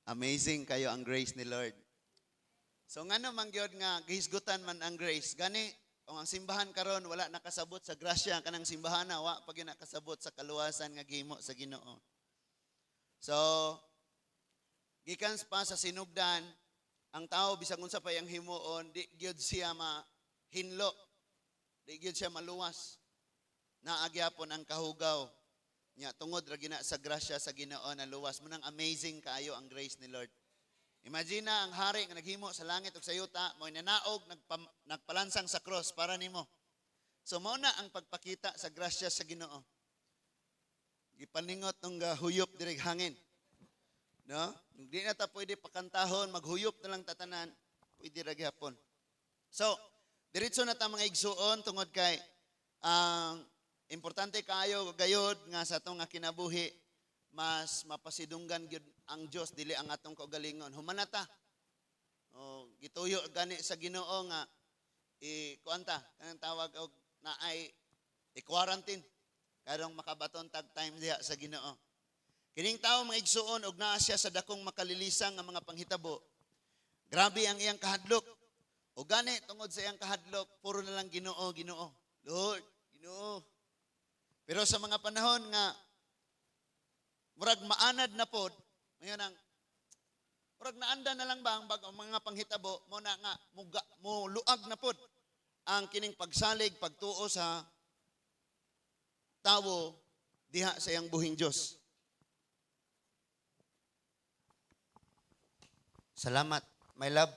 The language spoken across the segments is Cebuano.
Amazing kayo ang grace ni Lord. So ngano man gyud nga gihisgutan man ang grace? Gani kung ang simbahan karon wala nakasabot sa grasya kanang simbahan na wa pa gyud nakasabot sa kaluwasan nga gihimo sa Ginoo. So gikan pa sa sinugdan, ang tao bisag unsa pa iyang himuon, di gyud siya mahinlo. Di gyud siya maluwas. Naa gyapon ang kahugaw. Nya tungod ra gina sa grasya sa Ginoo na luwas mo. Nang amazing kaayo ang grace ni Lord. Imagine na ang hari nga naghimo sa langit ug sa yuta mo nanaog, nagpalansang sa cross para nimo. So mao na ang pagpakita sa grasya sa Ginoo. Gipaningot nung huyop diri hangin. No? Di na ta pwede pakantahon, maghuyop na lang tatanan, pwede ra gyapon. So, diretso na ta, mga igsuon, tungod kay ang importante kaayo gayod nga sa atong nga kinabuhi mas mapasidunggan gyud ang Dios, dili ang atong kaugalingon. Human na ta. O, gituyo gani sa Ginoo nga i kuan ta, kanang tawag og naay i-quarantine karong makabaton tag time diha sa Ginoo. Kining tawo, mga igsuon, og naa siya sa dakong makalilisang nga mga panghitabo. Grabe ang iyang kahadlok. O gani tungod sa iyang kahadlok, puro na lang "Ginoo, Ginoo. Lord, Ginoo." Pero sa mga panahon nga murag maanad na pod, mayon ang murag naanda na lang ba ang mga panghitabo mo na nga muga, mo luag na pod ang kining pagsalig, pagtuo sa tawo diha sa iyang buhing Dios. Salamat, my love.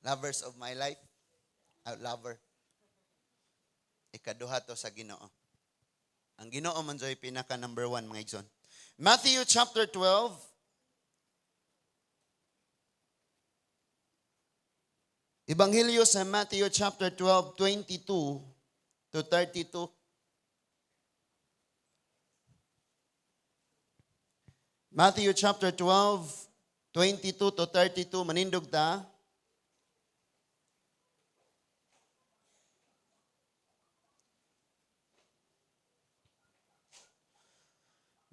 Lovers of my life. Lover. Ikaduha to sa Ginoo. Ang Ginoo man joy pinaka number one, mga igsoon. Matthew chapter 12. Ebanghelyo sa Matthew chapter 12, 22 to 32. Matthew chapter 12, 22 to 32. Manindog ta.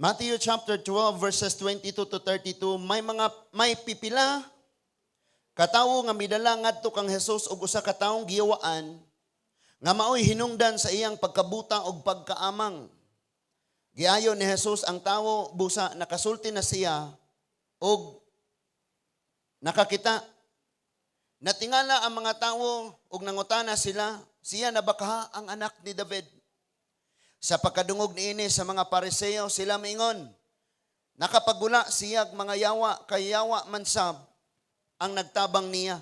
Matthew chapter 12 verses 22 to 32, may pipila katawo nga midala ngadto kang Jesus og usa ka taong giyawaan nga maoy hinungdan sa iyang pagkabuta og pagkaamang. Giayo ni Jesus ang tawo, busa nakasulti na siya og nakakita. Natingala ang mga tawo og nangutana sila, "Siya na ba kaha ang anak ni David?" Sa pagkadungog niini sa mga Pariseo, sila miingon, "Nakapagula siyag mga yawa, kay yawa man sab ang nagtabang niya."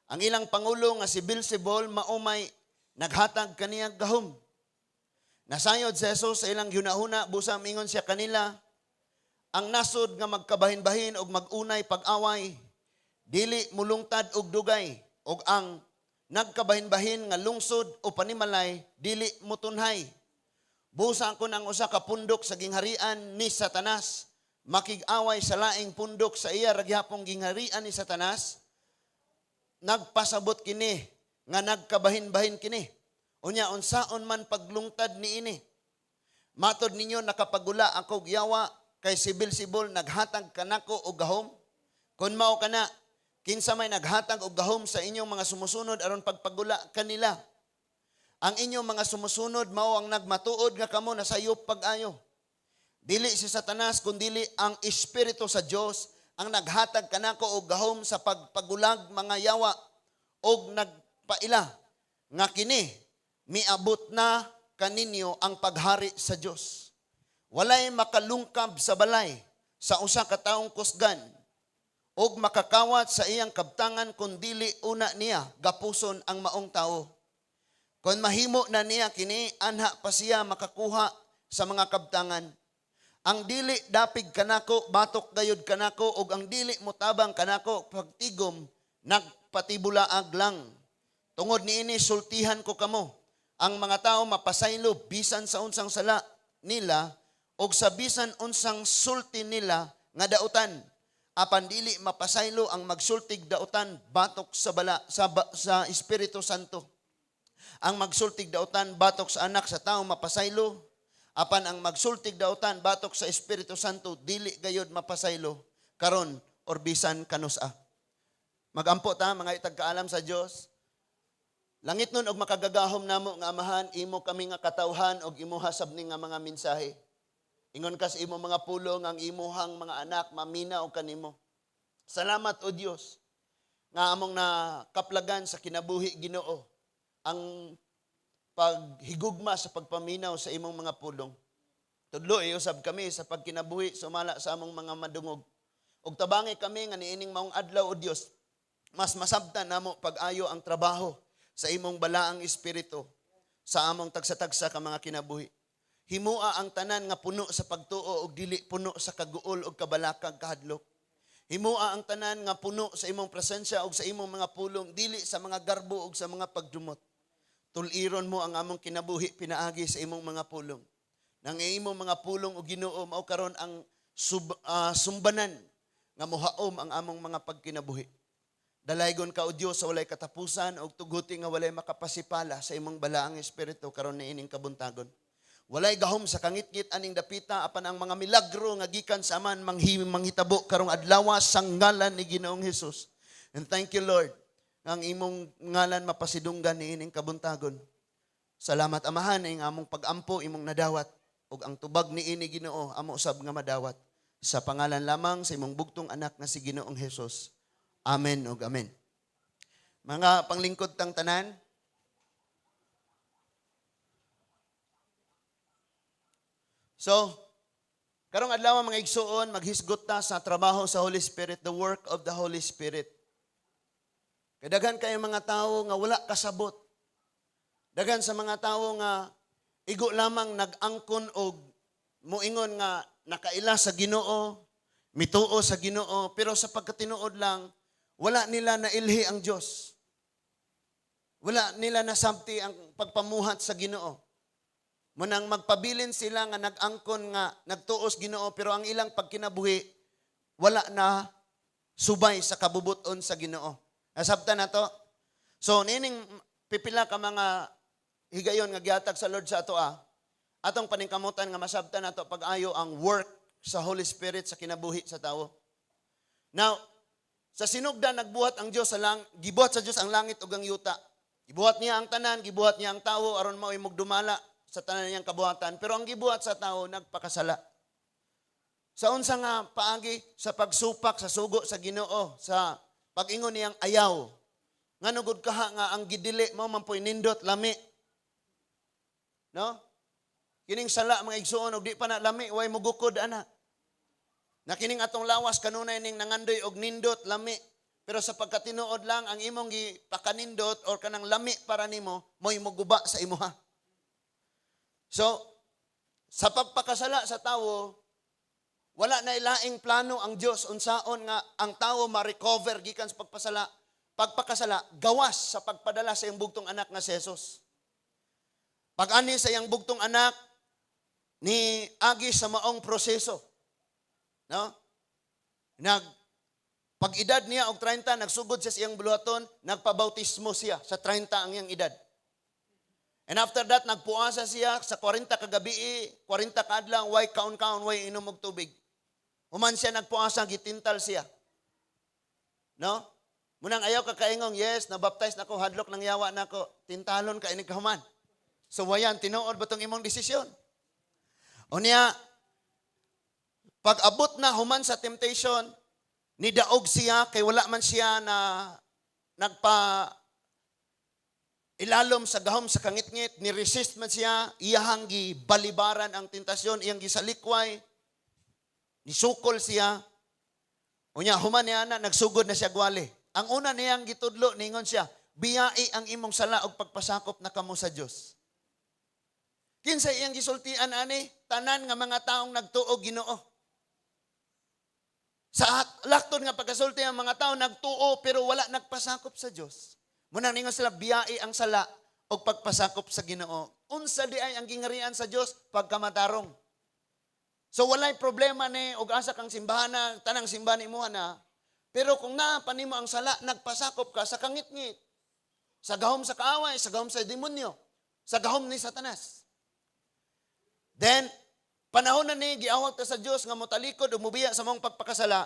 Ang ilang pangulo nga si Beelzebul maumay naghatag kaniya gahom. Nasayod si Jesus sa ilang hunahuna, busa mingon siya kanila, "Ang nasod nga magkabahin-bahin og mag-unay pag-away, dili mulungtad og dugay, og ang nagkabahin-bahin nga lungsod o panimalay, dili mutunhay. Busa kon ang usa ka pundok sa gingharian ni Satanas makig-away sa laing pundok sa iya ra gihapong gingharian ni Satanas, nagpasabot kini nga nagkabahin-bahin kini. Unya unsaon man paglungtad niini? Matod ninyo nakapagula ako og yawa kay si Beelzebul naghatag kanako og gahom? Kun mao kana, kinsa may naghatag og gahom sa inyong mga sumusunod aron pagpagula kanila? Ang inyong mga sumusunod mao ang nagmatuod nga kamo nasayop pag-ayo. Dili si Satanas kundili ang Espiritu sa Dios ang naghatag kanako og gahom sa pagpagulag mga yawa, og nagpaila nga kini miabot na kaninyo ang paghari sa Dios. Walay makalungkab sa balay sa usa ka taong kusgan og makakawat sa iyang kabtangan kun dili una niya gapuson ang maong tawo. Kung mahimo na niya kini, anha pa siya makakuha sa mga kabtangan. Ang dili dapig kanako, batok gayud kanako, ug ang dili motabang kanako pagtigom, nagpatibulaag lang. Tungod niini sultihan ko kamo, ang mga tao mapasaylo bisan sa unsang sala nila og sa bisan unsang sulti nila nga dautan. Apan dili mapasaylo ang magsultig dautan batok sa bala sa Espiritu Santo. Ang magsultig dautan batok sa Anak sa Tao mapasaylo. Apan ang magsultig dautan batok sa Espiritu Santo dili gayod mapasaylo karon or bisan kanus-a. Magampo ta, mga itagkaalam sa Dios. Langit nun og makagagahom namo nga Amahan, imo kami nga katawhan og imuha sabni nga mga mensahe. Ingon ka sa imong mga pulong, ang imuhang mga anak maminaw kanimo. Salamat, O Dios, nga among nakaplagan sa kinabuhi, Ginoo, ang paghigugma sa pagpaminaw sa imong mga pulong. Tudlo usab kami sa pagkinabuhi sumala sa among mga madungog. Ug tabangi kami nga niining maong adlaw, O Dios, mas masabtan namo pag-ayo ang trabaho sa imong balaang espiritu sa among tagsa-tagsa ka mga kinabuhi. Himua ang tanan nga puno sa pagtuo ug dili puno sa kaguol ug kabalakag, kahadlok. Himua ang tanan nga puno sa imong presensya ug sa imong mga pulong, dili sa mga garbo ug sa mga pagdumot. Tuliron mo ang among kinabuhi pinaagi sa imong mga pulong. Nang imong mga pulong, o Ginoo, mao karon ang sumbanan nga mohaom ang among mga pagkinabuhi. Dalaygon ka, O Dios, sa walay katapusan ug tuguti nga walay makapasipala sa imong balaang espiritu karon niining kabuntagon. Walay gahom sa kangitngit aning dapita, apan ang mga milagro nga gikan sa Amahan manghitabo karong adlaw sa ngalan ni Ginoong Hesus. And thank you, Lord, nga ang imong ngalan mapasidunggan niining kabuntagon. Salamat, Amahan, ing among pagampo imong nadawat ug ang tubag niini, Ginoo, amo usab nga madawat. Sa pangalan lamang sa imong bugtong anak nga si Ginoong Hesus. Amen ug amen. Mga panglingkod tang tanan, so, karong adlaw, mga igsuon, maghisgot ta sa trabaho sa Holy Spirit, the work of the Holy Spirit. Kay daghan kayo mga tao nga wala kasabot. Daghan sa mga tao nga igo lamang nag-angkon og moingon nga nakaila sa Ginoo, mituo sa Ginoo, pero sa pagkatinuod lang wala nila nailhi ang Dios. Wala nila nasabti ang pagpamuhat sa Ginoo. Munang magpabilin sila nga nag-angkon nga nagtuos Ginoo, pero ang ilang pagkinabuhi wala na subay sa kabubuton sa Ginoo. Nasabtan na to. So nining pipila ka mga higayon nga gihatag sa Lord sa ato atong paningkamutan nga masabtan nato pag-ayo ang work sa Holy Spirit sa kinabuhi sa tawo. Now, sa sinugdan nagbuhat ang Dios sa lang gibuhat sa Dios ang langit ug ang yuta. Gibuhat niya ang tanan, gibuhat niya ang tawo aron mao'y mugdumala sa tanan niyang kabuhatan. Pero ang gibuhat sa tao, nagpakasala. Sa unsa nga paagi? Sa pagsupak sa sugo sa Ginoo, sa pag-ingon niyang ayaw. Ngano gud kaha nga ang gidili mao man po'y nindot, lami. No? Kining sala, mga igsuon, og di pa na lami, way mugukod ana. Na kining atong lawas kanunay ning nangandoy og nindot, lami. Pero sa pagkatinuod lang, ang imong gipakanindot or kanang lami para nimo, mo'y muguba sa imuha. So, sa pagpakasala sa tawo, wala na ilaing plano ang Dios unsaon nga ang tawo ma-recover gikan sa pagpakasala, gawas sa pagpadala sa iyang bugtong anak nga si Jesus. Pag-ani sa iyang bugtong anak, ni agi sa maong proseso. No? Pag edad niya og 30, nagsugod siya sa iyang buluhaton, nagpabautismo siya sa 30 ang iyang edad. And after that, nagpuasa siya sa 40 kagabi, 40 kaadlaw, way kaon-kaon, way inom og tubig. Human siya nagpuasa, gitintal siya. No? Munang ayaw ka kaingong, "Yes, nabaptize na ko, hadlok ng yawa na ko," tintalon ka inig kahuman. So wayan, tinuod ba tong imong desisyon? O niya, pag abot na human sa temptation, nidaog siya kay wala man siya na nagpa ilalom sa gahom sa kangitngit, ni-resist man siya, iyahang gibalibaran ang tentasyon, iyang gisalikway, nisukol siya. Unya, human niya na, nagsugod na siya gwali. Ang una niyang gitudlo, ningon siya, "Biyai ang imong sala og pagpasakop na kamo sa Dios." Kinsa iyang gisultian ani? Tanan nga mga taong nagtuo Ginoo. Sa laktod nga pagkasulti, ang mga tao nagtuo pero wala nagpasakop sa Dios. Munang ningon sila, "Biyai ang sala og pagpasakop sa Ginoo." Unsa di ay ang gingarian sa Dios? Pagkamatarong. So walay problema ni og asa kang simbahan na, tanang simbahan imo na. Pero kung naa pa nimo ang sala, nagpasakop ka sa kangitngit, sa gahom sa kaaway, sa gahom sa demonyo, sa gahom ni Satanas. Then, panahon na ni giawat ta sa Dios nga motalikod o mubiya sa maong pagpakasala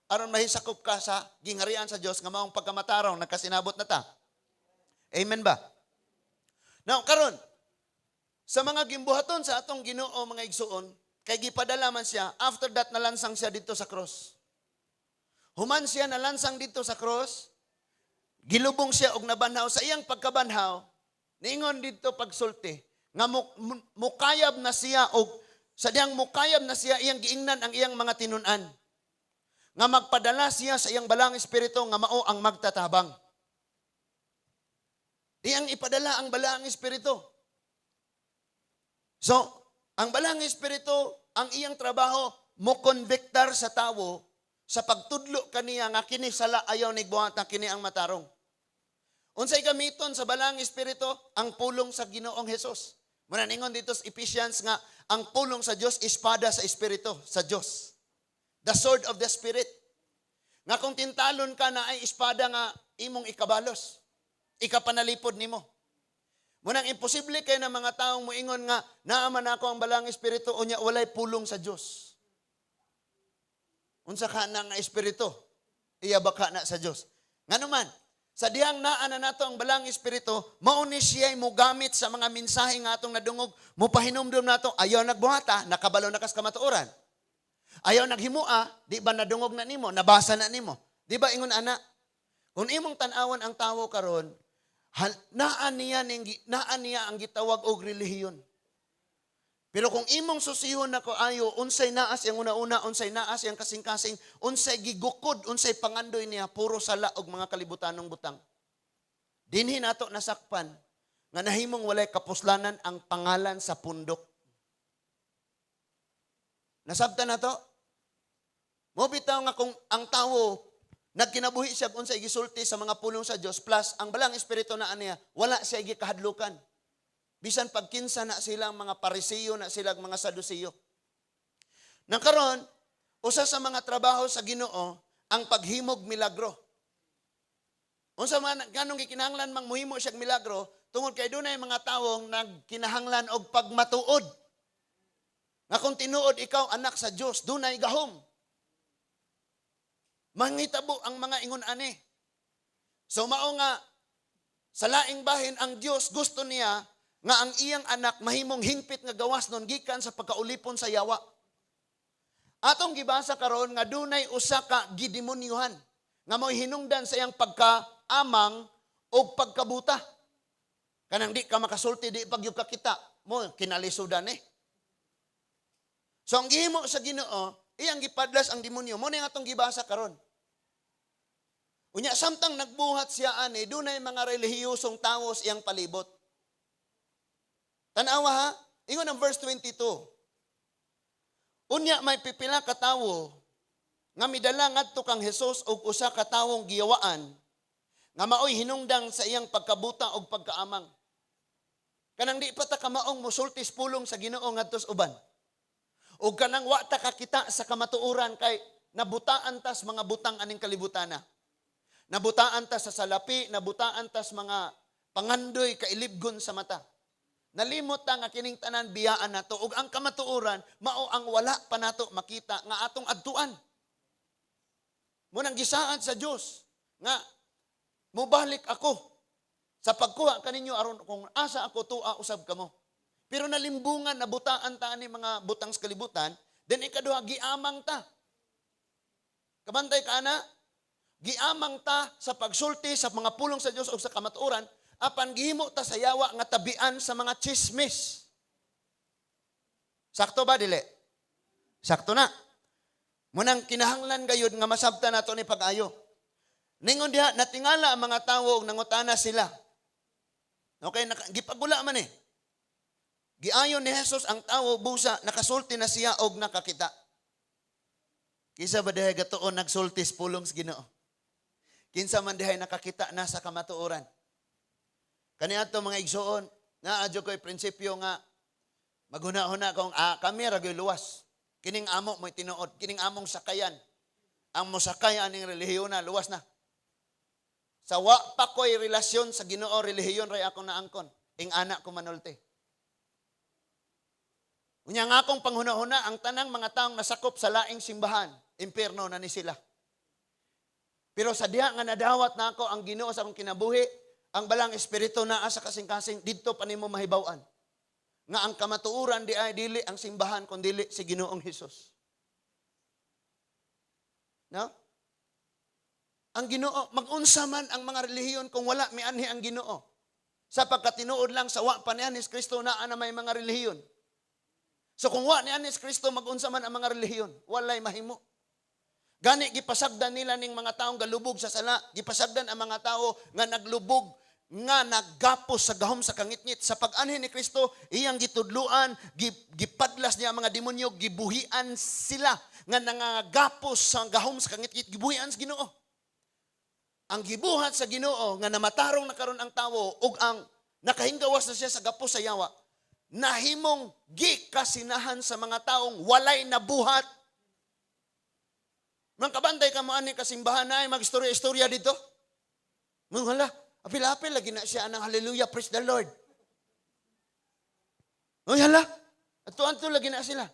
aron mahisakop ka sa gingharian sa Dios nga maong pagkamatarong, nagkasinabot na ta. Amen ba? Now, karon, sa mga gimbuhaton sa atong Ginoo, mga igsuon, kay gipadala man siya, after that nalansang siya dito sa cross. Human siya nalansang dito sa cross, gilubong siya og nabanhaw. Sa iyang pagkabanhaw, niingon dito pagsulti, nga mukayab na siya og sa diyang mukayab na siya, iyang giingnan ang iyang mga tinun-an nga magpadala siya sa iyang Balaang Espiritu nga mao ang magtatabang. Iyang ipadala ang Balaang Espiritu. So, ang Balaang Espiritu, ang iyang trabaho, mo konbektar sa tawo sa pagtudlo kaniya nga kini sala, ayaw ni buhata, kini ang matarong. Unsay gamiton sa Balaang Espiritu? Ang pulong sa Ginoong Hesus. Muna ningon dito sa Ephesians nga ang pulong sa Dios espada sa Espiritu sa Dios. The sword of the Spirit. Nga kung tintalon ka na ay espada nga imong ikabalos. Ikapanalipod nimo. Munang imposible kay na mga taong moingon nga naa man ako ang Balaang Espiritu unya walay pulong sa Dios. Unsa ka na nga espiritu? Iya ba ka na sa Dios? Ngano man, sa dihang naa na nato ang Balaang Espiritu, mao ni siya mogamit sa mga mensahe nga atong nadungog, mopahinumdum nato, ayaw nagbuhata, nakabalo na kas kamatuoran. Ayaw naghimua, di ba nadungog na nimo, nabasa na nimo? Di ba ingon ana? Kung imong tan-awan ang tawo karon, naa niya ang gitawag og relihiyon. Pero kung imong susihon nako ayo, unsay naa siyang una-una, unsay naa siyang kasing-kasing, unsay gigukod, unsay pangandoy niya, puro sala og mga kalibutanong butang. Dinhi nato nasakpan nga nahimong walay kapuslanan ang pangalan sa pundok. Nasabtan nato? Mo bitaw nga kung ang tawo nagkinabuhi siya unsay gisulti sa mga pulong sa Dios plus ang Balaang Espiritu na niya, wala siya gikahadlukan. Bisan pagkinsa na silang mga Parisiyo na silang mga Sadusiyo. Nang karon, usa sa mga trabaho sa Ginoo ang paghimog milagro. Unsa man ganong gikinahanglan mang muhimo siyag milagro? Tungod kay dunay mga tawong nagkinahanglan og pagmatuod. Nga kung tinuod ikaw anak sa Dios, dunay gahom. Mangitabo ang mga ingon ani. So mao nga sa laing bahin, ang Dios gusto niya nga ang iyang anak mahimong hingpit nga gawas nun gikan sa pagkaulipon sa yawa. Atong gibasa karon nga dunay usa ka gidemonyuhan nga mo'y hinungdan sa iyang pagkaamang o pagkabuta. Kanang di ka makasulti, di pagyud ka kita, mo kinalisudan eh. So ang gihimo sa Ginoo, iyang gipadlas ang demonyo. Mo na atong gibasa karon. Unya samtang nagbuhat siya ani, dunay mga relihiyosong tawo sa iyang palibot. Tanawa ha, ingon ang verse 22. Unya may pipila ka tawo nga midala ngadto kang Hesus og usa ka tawong giyawaan nga maoy hinungdang sa iyang pagkabuta og pagkaamang. Kanang di pa ta kamaong mosultis pulong sa Ginoo ngadto sa uban. Og kanang wa ta kakita sa kamatuoran kay nabutaan tas mga butang aning kalibutana. Nabutaan ta sa salapi, nabutaan tas mga pangandoy kailibgon sa mata. Nalimot ta nga kining tanan biyaan nato ug ang kamatuoran mao ang wala pa nato makita nga atong adtuan. Munang gisaad sa Dios nga mobalik ako sa pagkuha kaninyo aron kung asa ako tua usab kamo. Pero nalimbungan, nabutaan ta ani mga butang sa kalibutan, then ikaduha, giamang ta. Kabantay ka ana? Giamang ta sa pagsulti sa mga pulong sa Dios o sa kamatuoran, apan gihimo ta sa yawa nga tabian sa mga chismis. Sakto ba dili? Sakto na. Munang kinahanglan gayud nga masabta nato ni pag-ayo. Ningon diha, natingala ang mga tawo ug nangutana sila. Okay, gipagula man eh. Giayon ni Jesus ang tawo busa nakasulti na siya og nakakita. Kinsa ba dihay gatuon nagsultis pulong sa Ginoo? Kinsa man dihay nakakita na sa kamatuoran? Kaniadto, mga igsuon, naa jud ko'y prinsipyo nga maghuna-huna kung kami ra gyud luwas. Kining amo mo'y tinuod, kining among sakayan. Ang mosakay aning relihiyon na luwas na. Sa wa pa ko'y relasyon sa Ginoo, relihiyon ray akong naangkon. Ing ana ko manulti. Unya nga akong panghuna-huna, ang tanang mga taong nasakop sa laing simbahan, impierno na ni sila. Pero sa diha nga nadawat na ako ang Ginoo sa akong kinabuhi, ang Balaang Espiritu naa sa kasing-kasing, didto pa nimo mahibaw-an nga ang kamatuoran di ay dili ang simbahan kun dili si Ginoong Hesus. No? Ang Ginoo, magunsa man ang mga relihiyon kung wala mianhi ang Ginoo. Sa pagkatinuod lang sa wa pa ni Anis Kristo, naa na may mga relihiyon. So kung wa ni Anis Kristo, magunsa man ang mga relihiyon, walay mahimo. Gani gipasagdan nila ning mga taong galubog sa sala, gipasagdan ang mga tao nga naglubog, nga naggapos sa gahom sa kangitngit. Sa pag-anhi ni Kristo, iyang gitudluan, gipadlas niya ang mga demonyo, gibuhian sila nga nangagapos sa gahom sa kangitngit, gibuhian sa Ginoo. Ang gibuhat sa Ginoo nga namatarong na karon ang tawo ug ang nakahinggawas na siya sa gapos sa yawa, nahimong gikasinahan sa mga taong walay nabuhat. Mga kabantay ka mo ani kasimbahan na ay magstorya-istorya dito. Mga hala, apil-apil lagi na siya ng "Hallelujah, praise the Lord." Uy, hala, ato-anto lagi na sila.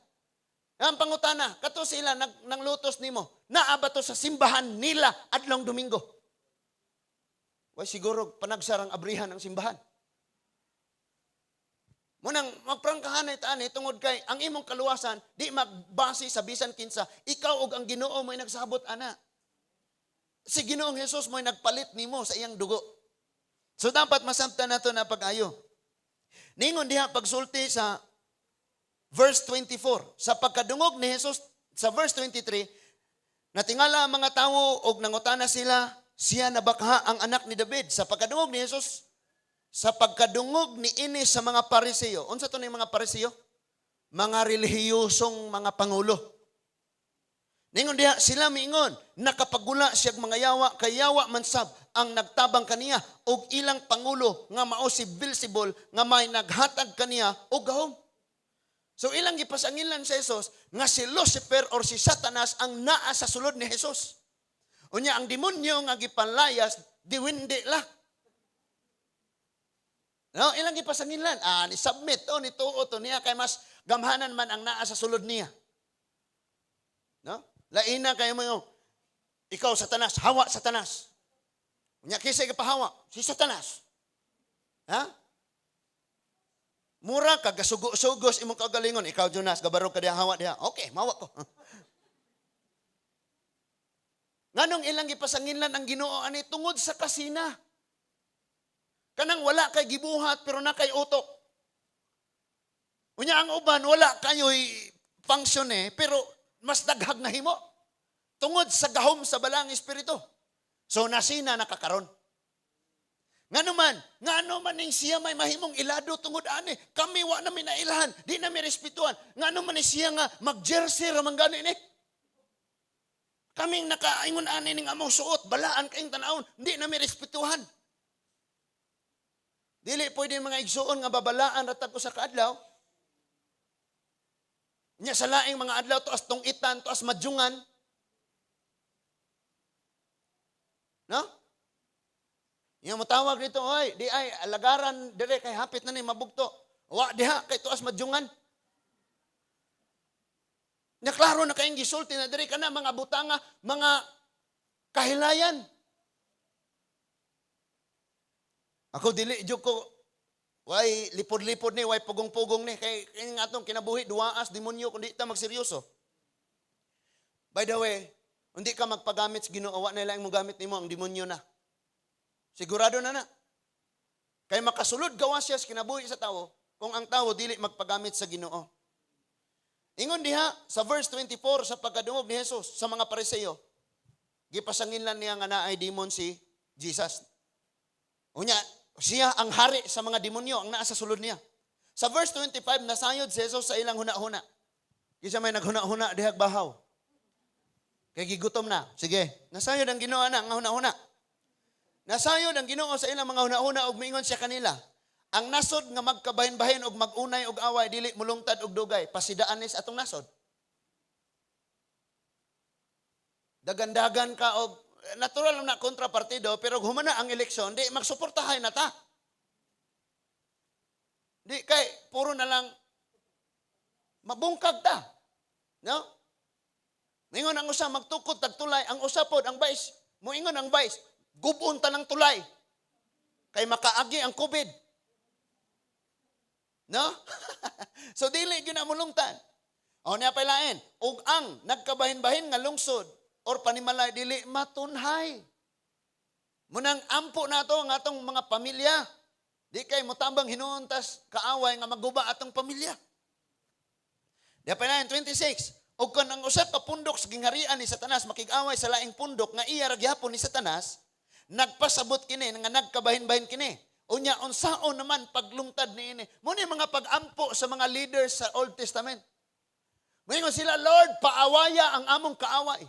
Ang pangutana, kato sila nang lutos nimo, naa ba to sa simbahan nila adlong Domingo? Way siguro panagsarang abrihan ang simbahan. Munang magprangkahanay ta ani tungod kay ang imong kaluwasan di magbase sa bisan kinsa, ikaw ug ang Ginoo mo'y nagsabot ana. Si Ginoong Hesus mo'y nagpalit nimo sa iyang dugo. So dapat masabtan nato na pag-ayo. Ningon diha pagsulti sa verse 24, sa pagkadungog ni Jesus sa verse 23, natingala ang mga tawo og nangutana sila, "Siya na baka ang anak ni David?" Sa pagkadungog ni Jesus, sa pagkadungog ni ini sa mga Pariseo. Unsa to ni mga Pariseo? Mga relihiyosong mga pangulo. Ningon diha, sila miingon, "Nakapagula siyag mga yawa, kay yawa man sab ang nagtabang kaniya," og ilang pangulo nga mao si Beelzebul nga may naghatag kaniya og gahom. So ilang gipasangilan sa Jesus nga si Lucifer or si Satanas ang naa sa sulod ni Jesus. Unya ang demonyo nga gipalayas, diwindi la. No, ilang gipasangilan, ni submit oh, ni tuo to niya kay mas gamhanan man ang naa sa sulod niya. No? Laina kayo mo, "Ikaw Satanas, hawa Satanas." Unya kinsa gipahawa? Si Satanas. Ha? Mura ka gasugo-sugos imong kagalingon, "Ikaw Jonas, gabaro ka diha, hawa diha." "Okay, mawa ko." Nganong ilang gipasanginlan ang Ginoo ani? Tungod sa kasina. Kanang wala kay gibuhat pero na kay utok. Unya ang uban wala kayo'y function eh, pero mas daghag na himo. Tungod sa gahom sa Balaang Espiritu. So nasina nakakaron. Ngano man ning siya may mahimong ilado tungod ani? Kami wa nami nailhan, di nami respetuhan. Ngano man ni siya nga mag-jersey ra man gani ni? Kaming nakaingon ani ning among suot, balaan kayong tanawon, di nami respetuhan. Dili pwede, mga igsuon, nga babalaan ra tag usa ka adlaw. Nya sa laing mga adlaw tuas tungitan, tuas madyungan. No? Yung motawag dito, "Oy, di ay alagaran dire kay hapit na ni mabugto." "Wa diha kay tuas madyungan." Nya klaro na kayong gisulti na diri kana mga butanga, mga kahilayan. Ako dili jud ko way lipod-lipod ni, way pugong-pugong ni kay nga atong kinabuhi duwaas demonyo kung di ta magseryoso. By the way, hindi ka magpagamit sa Ginoo, wa na lang mo gamit nimo ang demonyo na. Sigurado na na. Kay makasulod gawas siya sa kinabuhi sa tao kung ang tao dili magpagamit sa Ginoo. Ingon diha sa verse 24, sa pagkadungog ni Jesus sa mga Pariseo, gipasanginlan niya nga naay demon si Jesus. Unya, siya ang hari sa mga demonyo ang naa sa sulod niya. Sa verse 25, nasayod si Jesus sa ilang huna-huna. Kinsa may naghuna-huna dihag bahaw? Kay gigutom na. Sige, nasayod ang Ginoo na nga huna-huna. Nasayod ang Ginoo sa ilang mga huna-huna ug miingon siya kanila, "Ang nasod nga magkabahin-bahin og magunay og away dili mulungtad og dugay, pasidaan ni sa atong nasod." Dagandagan ka og natural na kontrapartido, pero humana ang eleksyon, di magsuportahay na ta. Di kay puro na lang. Mabungkag ta. No? Moingon ang usa, magtukod tag tulay, ang usa pod, ang vice, moingon ang vice, gubon ta ng tulay. Kay makaagi ang COVID. No? So dili gyud na mulungtan. O niya pailain, ug ang nagkabahin-bahin nga lungsod or panimalay dili matunhay. Munang ampo nato ang atong mga pamilya. Di kay motabang hinuon tas kaaway nga maguba atong pamilya. Di pa 26. Ug kon ang usa ka pundok sa gingharian ni Satanas makig-away sa laing pundok nga iya ra gihapon ni Satanas, nagpasabot kini nga nagkabahin-bahin kini. Unya unsaon naman paglungtad niini? Mo ni mga pag-ampo sa mga leaders sa Old Testament. Moingon sila, "Lord, paawaya ang among kaaway."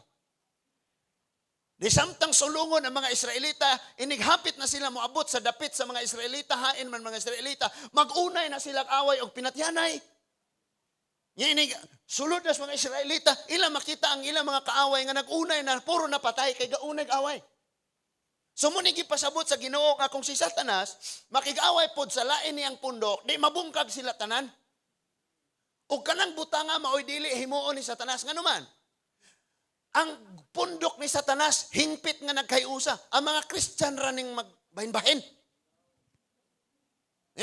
Di samtang sulungon ang mga Israelita, inighapit na sila moabot sa dapit sa mga Israelita, hain man mga Israelita, mag-unay na sila away og pinatyanay. Nya inig sulod na sa mga Israelita, ila makita ang ilang mga kaaway nga nag-unay na, puro napatay kay gaunay away. So mo ni gipasabot sa Ginoo nga kung si Satanas makig-away pod sa lain niyang pundok, di mabungkag sila tanan. Ug kanang butanga maoy dili himuon ni Satanas, ngano man? Ang pundok ni Satanas hingpit nga nagkayusa. Ang mga Christian ra ning magbahin-bahin.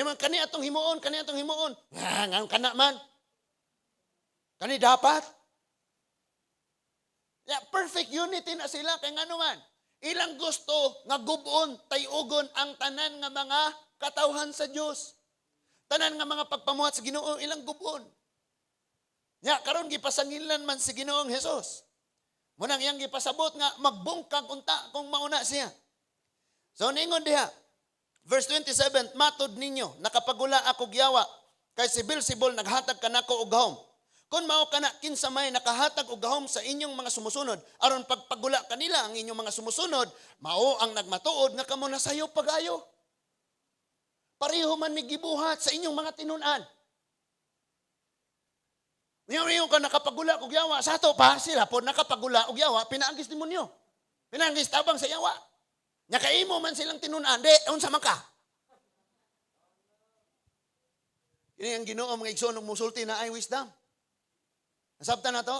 Man kani atong himuon, kani atong himuon. Nga nga kana man. Kani dapat. Yeah, perfect unity na sila kay ngano man? Ilang gusto nga gubon, tayugon ang tanan nga mga katawhan sa Dios. Tanan nga mga pagpamuhat sa Ginoo ilang gubon. Nya karon gipasangilan man si Ginoong Hesus. Munang iyang gipasabot nga magbungkag unta kung mauna siya. So ningon diha, verse 27, "Matod ninyo, nakapagula ako yawa, kay si Beelzebul naghatag kanako og gahom. Kung mao kana, kinsa may nakahatag og gahom sa inyong mga sumusunod aron pagpagula kanila ang inyong mga sumusunod, mao ang nagmatuod nga kamo nasayop pag-ayo." Pareho man mi gibuhat sa inyong mga tinun-an. Ngayon ka nakapagula og yawa, sa ato pa sila po nakapagula og yawa, pinaagis demonyo. Pinaagis tabang sa yawa. Nya kaimo man silang tinun-an, di, unsa man ka? Kini ang Ginoo, mga igsoon, ug musulti na ay wisdom. Nasabtan na to?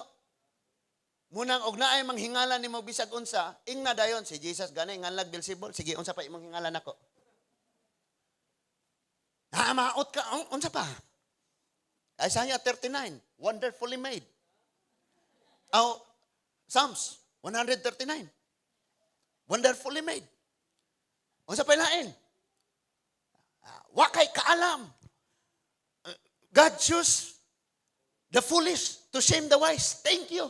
Munang og naay manghingalan nimo bisag unsa, ingna dayon si Jesus gani nganlag Beelzebul, sige, unsa pa imong hingalan nako? Ha, maot ka, unsa pa? Isaiah 39, wonderfully made. Oh, Psalms 139, wonderfully made. Unsa pa lain? Ah, wa kay kaalam. God choose the foolish to shame the wise. Thank you.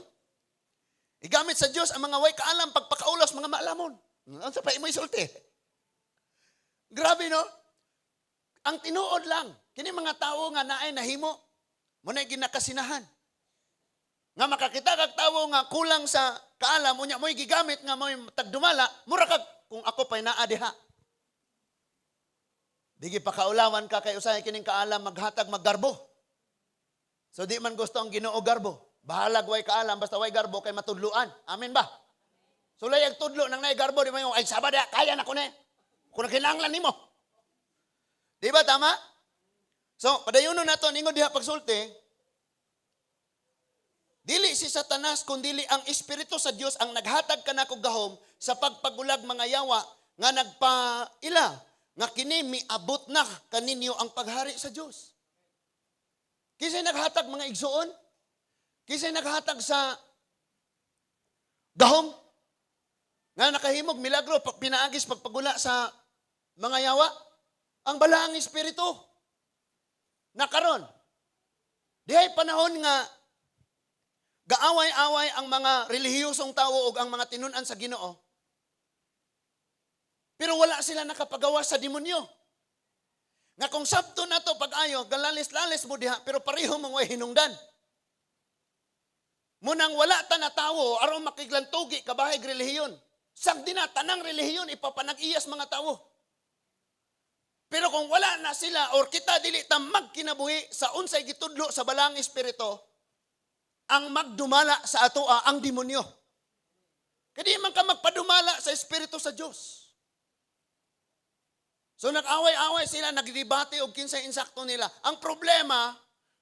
Igamit sa Dios ang mga way kaalam pagpakaulos mga maalamon. Unsa pa imo isulti? Grabe, no? Ang tinuod lang, kini mga tawo nga naay nahimo, mo na ginakasinahan. Nga makakita kag tawo nga kulang sa kaalam, unya mo'y gigamit nga mo'y tagdumala, mura kag kung ako pa'y naa diha. Digi pakaulawan ka kay usahay kining kaalam maghatag maggarbo. So di man gusto ang Ginoo garbo. Bahalag way kaalam basta way garbo kay matudluan. Amen ba? So layag tudlo nang naay garbo, di ba yung ay sabada kaya na ko ni. Kung kinahanglan nimo. Di ba tama? So padayonon nato ningon diha pagsulti, dili si Satanas kundili ang espiritu sa Dios ang naghatag kanako gahom sa pagpagulag mga yawa nga nagpaila nga kini miabot na kaninyo ang paghari sa Dios. Kinsay naghatag, mga igsuon? Kinsay naghatag sa gahom nga nakahimog milagro pinaagis pagpagula sa mga yawa? Ang balaang espiritu. Nakaron. Dihay panahon nga gaaway-away ang mga relihiyosong tao ug ang mga tinun-an sa Ginoo. Pero wala sila nakapagawa sa demonyo. Nga kung sabto na to pag-ayo, galalis-lalis mo diha, pero pareho mong way hinungdan. Munang wala ta na tawo aron makiglantugi kabahig relihiyon. Sang di na tanang relihiyon ipapanag-iyas mga tawo. Pero kung wala na sila or kita dili ta magkinabuhi sa unsay gitudlo sa balaang espiritu, ang magdumala sa atoa ang demonyo. Kaya di man ka magpadumala sa espiritu sa Dios. So nag-away-away sila, nagdebate og kinsay insakto nila. Ang problema,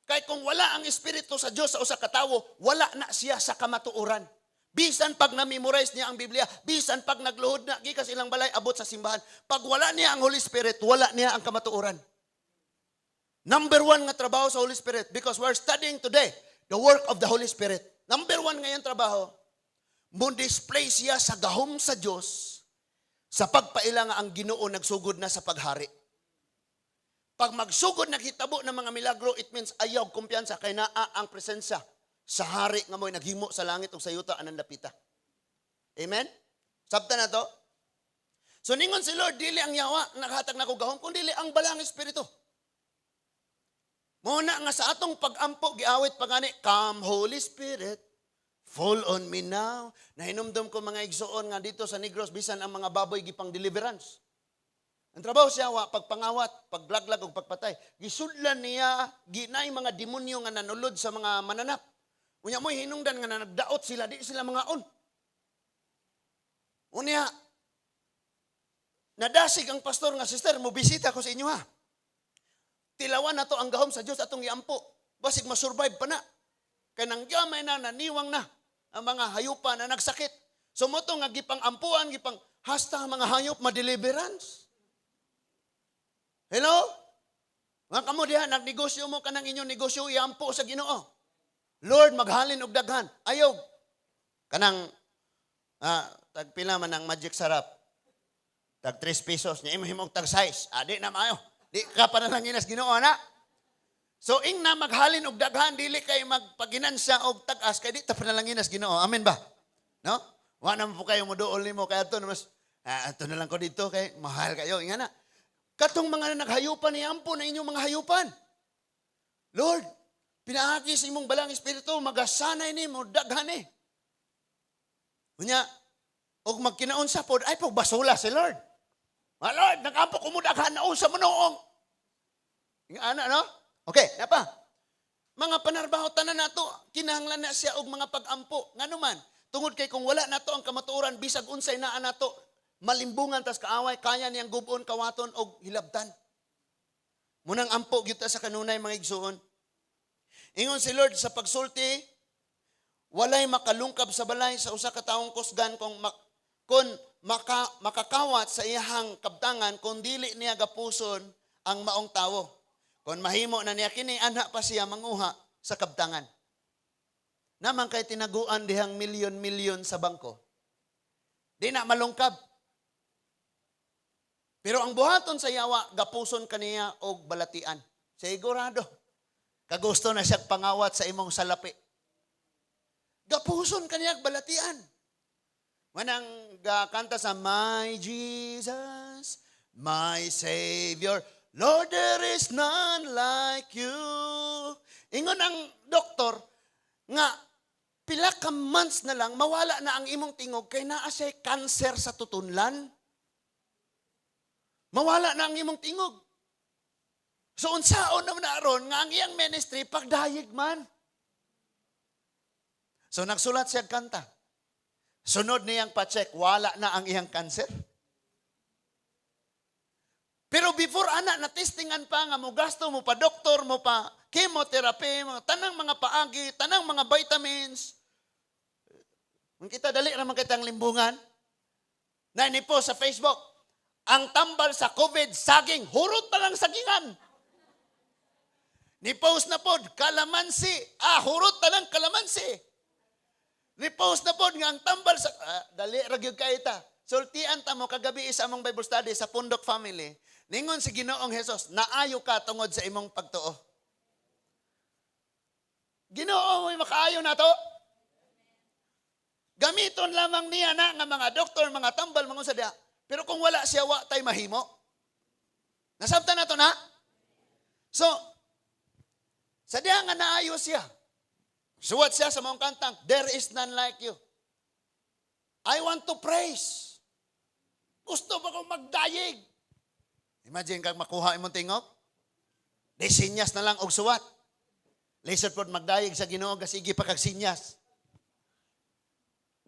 Kay kung wala ang Espiritu sa Dios sa usa ka tawo, wala na siya sa kamatuoran. Bisan pag na-memorize niya ang Biblia, bisan pag nagluhod na gikas ilang balay abot sa simbahan, pag wala niya ang Holy Spirit, wala niya ang kamatuoran. Number one nga trabaho sa Holy Spirit, because we're studying today the work of the Holy Spirit. Number one ngayon trabaho, mo display siya sa gahom sa Dios sa pagpaila nga ang Ginoo nagsugod na sa paghari. Pag magsugod naghitabo ng mga milagro, it means ayaw kumpiyansa kay naa ang presensya sa hari nga mo'y naghimo sa langit ug sa yuta anang dapita. Amen? Sabta na to? So ningon si Lord, dili ang yawa naghatag nako gahom, kun dili ang Balaang Espiritu. Mao na nga sa atong pag-ampo, giawit pa gani, "Come Holy Spirit, fall on me now." Nahinumdum ko, mga igsoon, nga dito sa Negros, bisan ang mga baboy gipang deliverance. Ang trabaho siya wa pagpangawat, paglaglag ug pagpatay. Gisudlan niya ginay mga demonyo nga nanulod sa mga mananap. Unya mo'y hinungdan nga nagdaot sila, di sila mangaon. Unya, nadasig ang pastor nga, "Sister, mo bisita ko sa inyo ha. Tilawan na to ang gahom sa Dios atong iampo. Basig masurvive pa na." Kay nang gamay na, naniwang na ang mga hayupan na nagsakit. So mao to nga gipang ampuan, gipang hasta ang mga hayop ma-deliverance. Hello? Mga kamo diha, nagnegosyo mo, kanang inyong negosyo, iampo sa Ginoo. "Lord, maghalin og daghan." Ayaw. Kanang, tagpila man ang Magic Sarap? Tag 3 pesos. Nya imo himog tag size. Ah, di na maayo. Di ka pa na lang inas Ginoo na. So ing na maghalin og daghan, dili kay magpaginansya og tag-as kay di ta panalanginas Ginoo. Amen ba? No? Wa na mo po kayo moduol nimo kay ato na mas ato na lang ko dito kay mahal kayo. Inga na. Katong mga naghayupan, iampo na inyong mga hayupan. "Lord, pinaagi sa imong Balaang Espiritu, magasanay nimo daghan eh." Unya, og magkinaunsa pod, ay pag basula si Lord. "Ma Lord, nagampo ko mo daghan na unsa mo noong." Nga ana, no? Okay, na pa. Mga panarbaho tanan nato, kinahanglan na siya og mga pag-ampo. Ngano man, tungod kay kung wala nato ang kamatuoran, bisag unsay naa nato, malimbungan tas kaaway, kaya niyang gubon, kawaton og hilabtan. Munang ampo gyud ta sa kanunay, mga igsuon. Ingon si Lord sa pagsulti, "Walay makalungkab sa balay sa usa ka taong kusgan kung makakawat sa iyahang kabtangan kung dili niya gapuson ang maong tawo. Kung mahimo na niya kini, anha pa siya manguha sa kabtangan." Naman kay tinaguan dihang milyon-milyon sa bangko. Di na malungkab. Pero ang buhaton sa yawa, gapuson kaniya og balatian. Sigurado. Kagusto na siya pangawat sa imong salapi. Gapuson kaniya og balatian. Manang gakanta sa "My Jesus, my Savior, Lord, there is none like you." Ingon ang doktor nga pila ka months na lang mawala na ang imong tingog kay naa siya cancer sa tutunlan. Mawala na ang imong tingog. So unsaon naman na aron nga ang iyang ministry pagdayeg man? So nagsulat siya og kanta. Sunod niyang pa-check, wala na ang iyang cancer. Pero before ana, na testingan pa nga mo gasto mo pa doktor mo pa chemotherapy, mga tanang mga paagi, tanang mga vitamins. Kung kita dali raman kitang limbungan. Na ni po sa Facebook, "Ang tambal sa COVID, saging, hurot pa lang sagingan." Ni post na pod, "Kalamansi, hurot pa lang kalamansi." Ni post na pod nga ang tambal sa dali ra gyud kay ta. Sultian ta mo kagabi sa among Bible study sa Pundok family. Ningon si Ginoong Hesus, "Naayo ka tungod sa imong pagtuo." Ginoo may makaayo na to. Gamiton lamang niya na nga mga doktor, mga tambal, mga unsa diha. Pero kung wala siya, wa tay mahimo. Nasabtan na to na? So, sa diha nga naayo siya, suwat siya sa mga kantang, "There is none like you." I want to praise. Gusto ba kong magdayeg? Imagine kag makuha imong tingog. Di sinyas na lang og suwat. Lisod pod magdayeg sa Ginoo sige pa kag sinyas.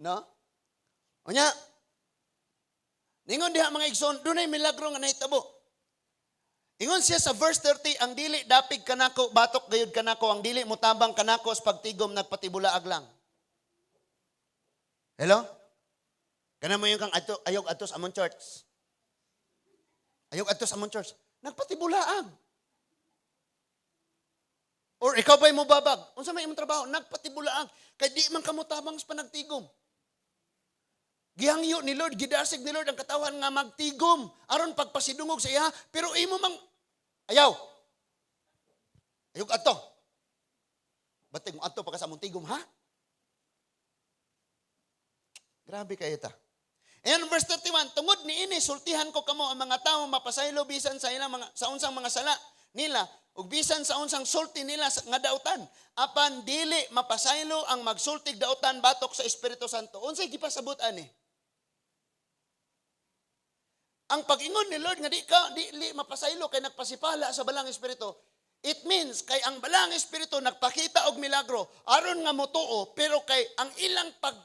No? Unya, ningon diha, mga igsoon, dunay milagro nga nahitabo. Ingon siya sa verse 30, "Ang dili dapig kanako, batok gayud kanako. Ang dili mutabang kanako sa pagtigom, nagpatibulaag lang." Hello? Kana mo yung kang ato, "Ayog adto sa among church. Ayog adto sa among church." Nagpatibulaag. Or ikaw ba'y mubabag? Unsa may imong trabaho? Nagpatibulaag. Kay di man ka motabang sa panagtigom. Gihangyo ni Lord, gidasig ni Lord ang katawan nga magtigom aron pagpasidungog sa iya, pero imo mang ayaw. "Ayog adto." Batig mo adto pa ka sa among tigom, ha? Grabe kayo ta. And verse 31, "Tungod ni ini sultihan ko kamo, ang mga tao mapasaylo bisan sa ilang mga sa unsang mga sala nila ug bisan sa unsang sulti nila nga dautan. Apan dili mapasaylo ang magsultig dautan batok sa Espiritu Santo." Unsay gipasabot ani? Ang pag-ingon ni Lord nga di ka dili mapasaylo kay nagpasipala sa Balaang Espiritu. It means kay ang Balaang Espiritu nagpakita og milagro aron nga motuo, pero kay ang ilang pag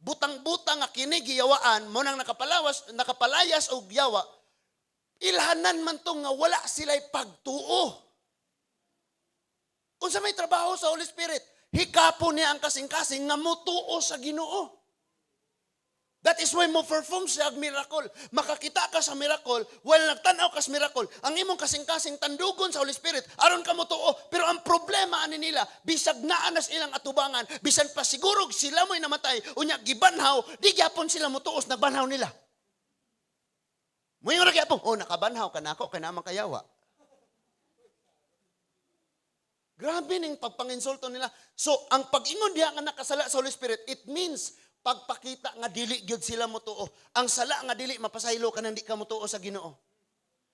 butang-butang nga kini giyawaan mo nang nakapalawas nakapalayas og yawa, ilhanan man to nga wala sila'y pagtuo. Unsa may trabaho sa Holy Spirit? Hikapon niya ang kasing-kasing nga motuo sa Ginoo. That is why mo perform siya og miracle. Makakita ka sa miracle, while nagtan-aw ka sa miracle, ang imong kasing-kasing tandugon sa Holy Spirit, aron ka motuo. Pero ang problema ani nila, bisag naa na sa ilang atubangan, bisan pa siguro sila mo'y namatay, unya gibanhaw, di gyapon sila motuos nagbanhaw nila. Moingon ra gyapon, "Oh, nakabanhaw ka nako kay naman kayawa." Grabe ning pagpanginsulto nila. So, ang pag-ingon diha nga nakasala sa Holy Spirit, it means pagpakita nga dili gyud sila motuo. Ang sala nga dili mapasaylo kanang di ka motuo sa Ginoo.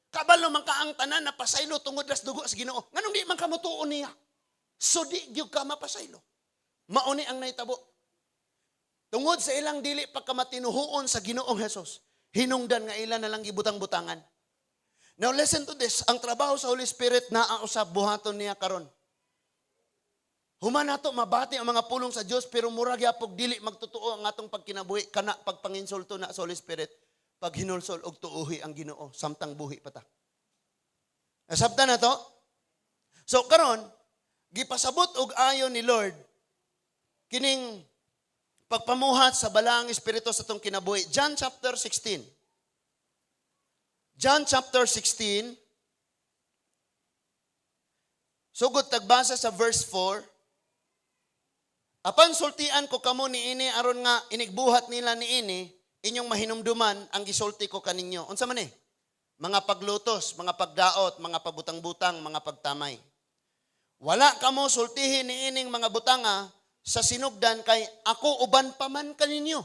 Kabalo man ka ang tanan na pasaylo tungod las dugo sa Ginoo. Nganong di man ka motuo niya? So di gyud ka mapasaylo. Mao ni ang nahitabo. Tungod sa ilang dili pagkamatinuhuon sa Ginoong Hesus, hinungdan nga ila na lang gibutang-butangan. Now listen to this, ang trabaho sa Holy Spirit naa usab buhaton niya karon. Human nato mabati ang mga pulong sa Dios pero mura gyapog dili magtotoo ang atong pagkinabuhi, kana pagpanginsulto na sa Holy Spirit, paghinulsol og tuuhi ang Ginoo samtang buhi pa ta. Nasabtan na to? So karon gipasabot og ayo ni Lord kining pagpamuhat sa Balaang Espiritu sa atong kinabuhi. John chapter 16. John chapter 16. Sugod tagbasa sa verse 4. "Apan sultian ko kamo niini aron nga inigbuhat nila niini inyong mahinumduman ang gisulti ko kaninyo." Unsa man eh? Mga paglutos, mga pagdaot, mga pagbutang-butang, mga pagtamay. "Wala kamo sultihin niining mga butanga sa sinugdan kay ako uban pa man kaninyo.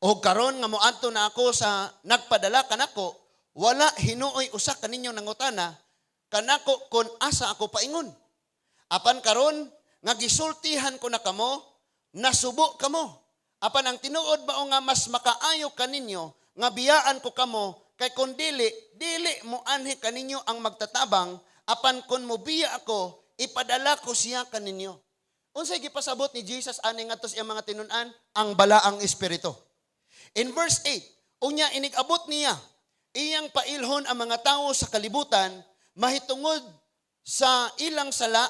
O karon nga moadto na ako sa nagpadala kanako, wala hinuoy usa kaninyo nangutana kanako kon asa ako paingon. Apan karon nga gisultihan ko na kamo, nasubo kamo. Apan ang tinuod mao nga mas makaayo kaninyo nga biyaan ko kamo, kay kon dili, dili mo anhi kaninyo ang magtatabang, apan kon mobiya ako, ipadala ko siya kaninyo." Unsay gipasabot ni Jesus ani ngadto sa iyang mga tinun-an? Ang Balaang Espiritu. In verse 8, "Unya inig-abot niya, iyang pailhon ang mga tawo sa kalibutan mahitungod sa ilang sala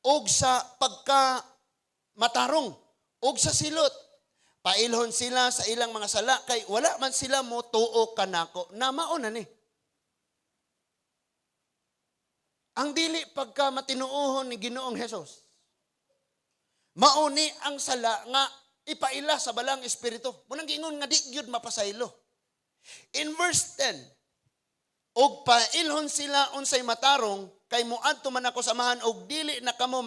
og sa pagka matarong og sa silot. Pailhon sila sa ilang mga sala kay wala man sila mo tuo kanako." Na mao na ni. Ang dili pagka matinuohon ni Ginoong Hesus. Mao ni ang sala nga ipaila sa Balaang Espiritu. Munang giingon nga di gyud mapasaylo. In verse 10, "Og pailhon sila unsay matarong kay moadto man ako sa Amahan og dili na kamo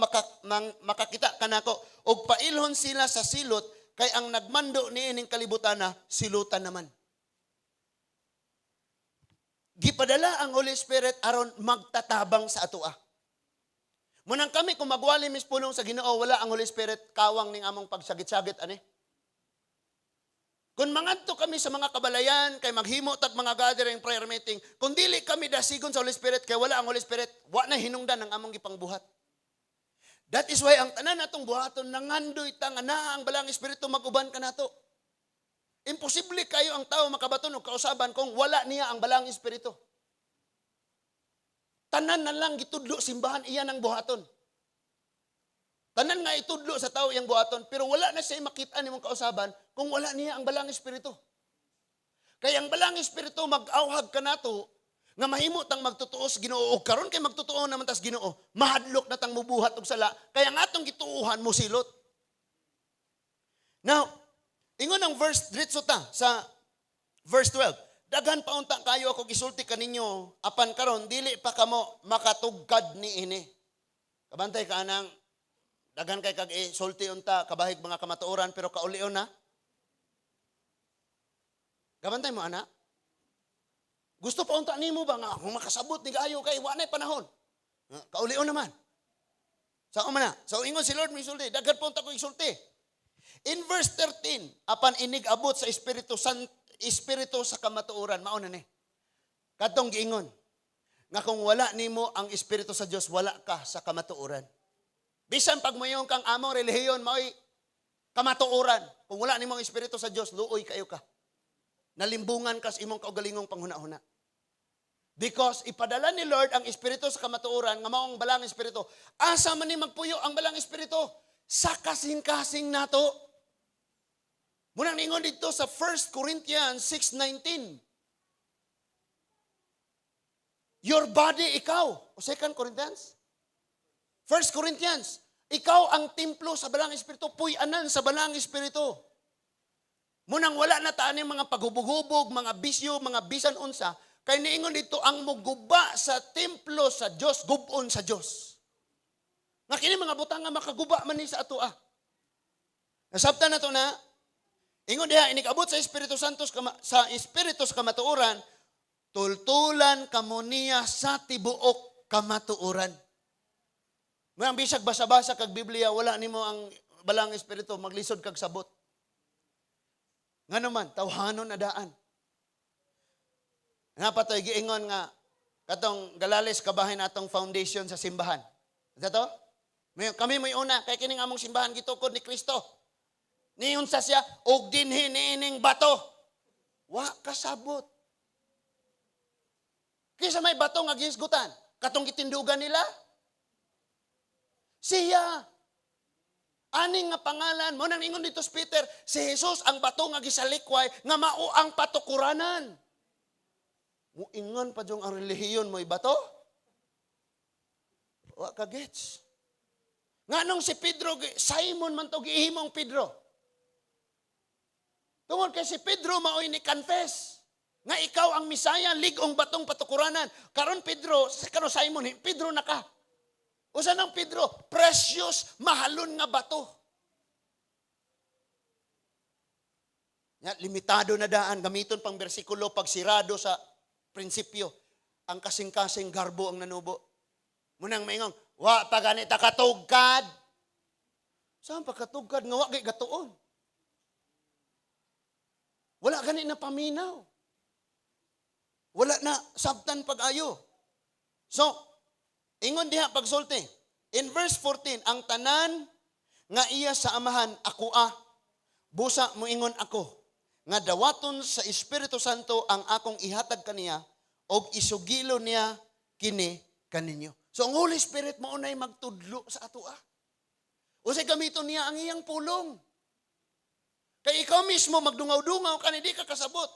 makakita kanako, og pailhon sila sa silot kay ang nagmando niining kalibutana silutan naman." Gipadala ang Holy Spirit aron magtatabang sa atoa. Munang kami kung magwali mis pulong sa Ginoo, wala ang Holy Spirit, kawang ning among pagsagit-sagit ani. Kung mangadto kami sa mga kabalayan, kay maghimo tag mga gathering, prayer meeting, kung dili kami dasigon sa Holy Spirit, kay wala ang Holy Spirit, wa na hinungdan ang among gipangbuhat. That is why ang tanan natong buhaton, nangandoy ta nga naa ang Balaang Espiritu mag-uban kanato. Imposible kayo ang tao makabaton og kausaban kung wala niya ang Balaang Espiritu. Tanan na lang gitudlo simbahan, iyan ang buhaton. Tanan nga itudlo sa tao, iyang buhaton, pero wala na siya makita nimong kausaban kung wala niya ang Balaang Espiritu. Kaya ang Balaang Espiritu mag-awhag kanato nga mahimo tang magtotoo sa Ginoo, og karon kay magtotoo naman tas Ginoo, mahadlok na tang mubuhat og sala, kaya ang atong gituohan mosilot. Now, ingon ang verse, diretso ta sa verse 12. "Daghan pa unta kayo ako gisulti kaninyo, apan karon dili pa kamo makatugkad niini." Kabantay ka anang daghan kay kag isulti unta kabahig mga kamatuoran, pero kaulion na. Kabantay mo ana? Gusto pa unta nimo ba nga kung makasabot ni kaayo kay wa nay panahon. Kaulion naman. Sa man na. So ingon si Lord misulti, daghan pa unta ko isulti. In verse 13, "Apan inig abot sa Espiritu San Espiritu sa kamatuoran," mao na ni. Kadtong giingon nga kung wala nimo ang Espiritu sa Dios, wala ka sa kamatuoran. Bisan pag moingon kang among relihiyon mao'y kamatuoran, kung wala nimo ang Espiritu sa Dios, luoy kayo ka. Nalimbungan ka sa imong kaugalingong panghuna-huna. Because ipadala ni Lord ang Espiritu sa kamatuoran nga mao ang Balaang Espiritu. Asa man ni magpuyo ang Balaang Espiritu? Sa kasing-kasing nato. Munang ningon dito sa 1 Corinthians 6:19. Your body, ikaw. O 2 Corinthians? 1 Corinthians, ikaw ang templo sa Balaang Espiritu, puy-anan sa Balaang Espiritu. Munang wala na taan yung mga paghubog-hubog, mga bisyo, mga bisan unsa, kay niingon dito ang muguba sa templo sa Dios, gub-on sa Dios. Nga kini mga butang nga makaguba man ni sa atoa. Nasabtan na to na, ingon diha, inig-abot sa Espiritu Santo, sa Espiritu sa kamatuoran, tultulan kamo niya sa tibuok kamatuoran. Mayang bisag basa-basa kag Biblia, wala nimo ang Balaang Espiritu, maglisod kag sabot. Nga naman, tawhanon na daan. Nga patoy giingon nga katong galalis kabahin atong foundation sa simbahan. Sa to? May, kami may una kay kining among simbahan gitukod ni Kristo. Niyon sa siya og dinhi niining bato. Wa kasabot. Kaysa may bato nga gihisgutan, katong gitindugan nila. Siya. Aning nga pangalan, mo nang ingon dito si Peter, si Jesus ang bato nga gisalikway nga mao ang patukuranan. Muingon pa yung ang relihiyon mo'y bato? Wa ka gets. Nga nung si Pedro, Simon man to gihimong Pedro. Tungod kay si Pedro mao'y ni confess nga ikaw ang Misaya, lig-ong batong patukuranan. Karon Pedro, karon Simon, Pedro na ka. Usa nang Pedro? Precious, mahalon nga bato. Ya, limitado na daan, gamiton pang bersikulo pag sirado sa prinsipyo. Ang kasing-kasing garbo ang nanubo. Munang maingong, "Wa pa gani ta katugkad." Saan pa katugkad nga wa kay gatuon? Wala gani na paminaw. Wala na sabtan pag-ayo. So, ingon diha pagsulti. In verse 14, "Ang tanan nga iya sa Amahan ako a. Busa moingon ako nga dawaton sa Espiritu Santo ang akong ihatag kaniya og isugilo niya kini kaninyo." So ang Holy Spirit mao nay magtudlo sa atoa. Usay gamiton niya ang iyang pulong. Kay ikaw mismo magdungaw-dungaw ka, hindi ka kasabot.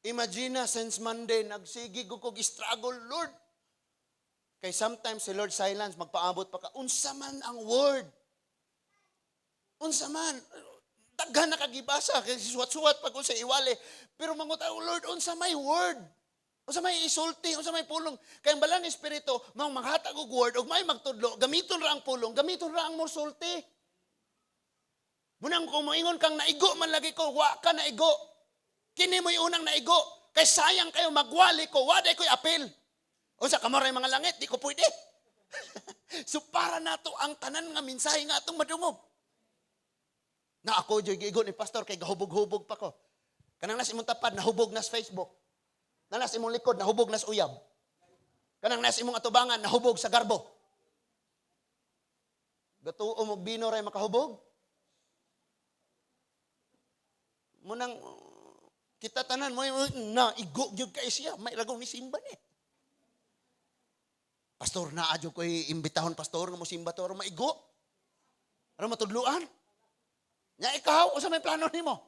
Imagine na, since Monday, nagsige ko kog struggle, Lord. Kay sometimes si Lord silence, magpaabot pa ka, unsa man ang word? Unsa man? Daghan na kagibasa, kay suwat-suwat pag sa iwali. Pero manguta, "Oh Lord, unsa may word? Unsa may isulti, unsa may pulong?" Kay ang Balang Espiritu, mang maghatag og word, og may magtudlo, gamiton ra ang pulong, gamiton ra ang mosulti. Munang kung moingon kang naigo man lagi ko, wa ka naigo. Kini mo'y unang naigo. Kay sayang kayo magwali ko, wa day ko'y apil. Unsa kamo ray mga langit, di ko pwede. So para nato ang tanan nga mensahe nga atong madungog. Na ako joy giigo ni pastor kay gahubog-hubog pa ko. Kanang nas imong tapad nahubog nas Facebook. Nanas imong likod nahubog nas uyab. Kanang nas imong atubangan nahubog sa garbo. Gatuo mo bino ray makahubog. Munang kita tanan mo na igo gyud kay siya, may ragong ni simba ni. Pastor, naa jud ko'y imbitahon, pastor, nga mosimba to aron maigo. Aron matudluan. Nya ikaw, unsa may plano nimo?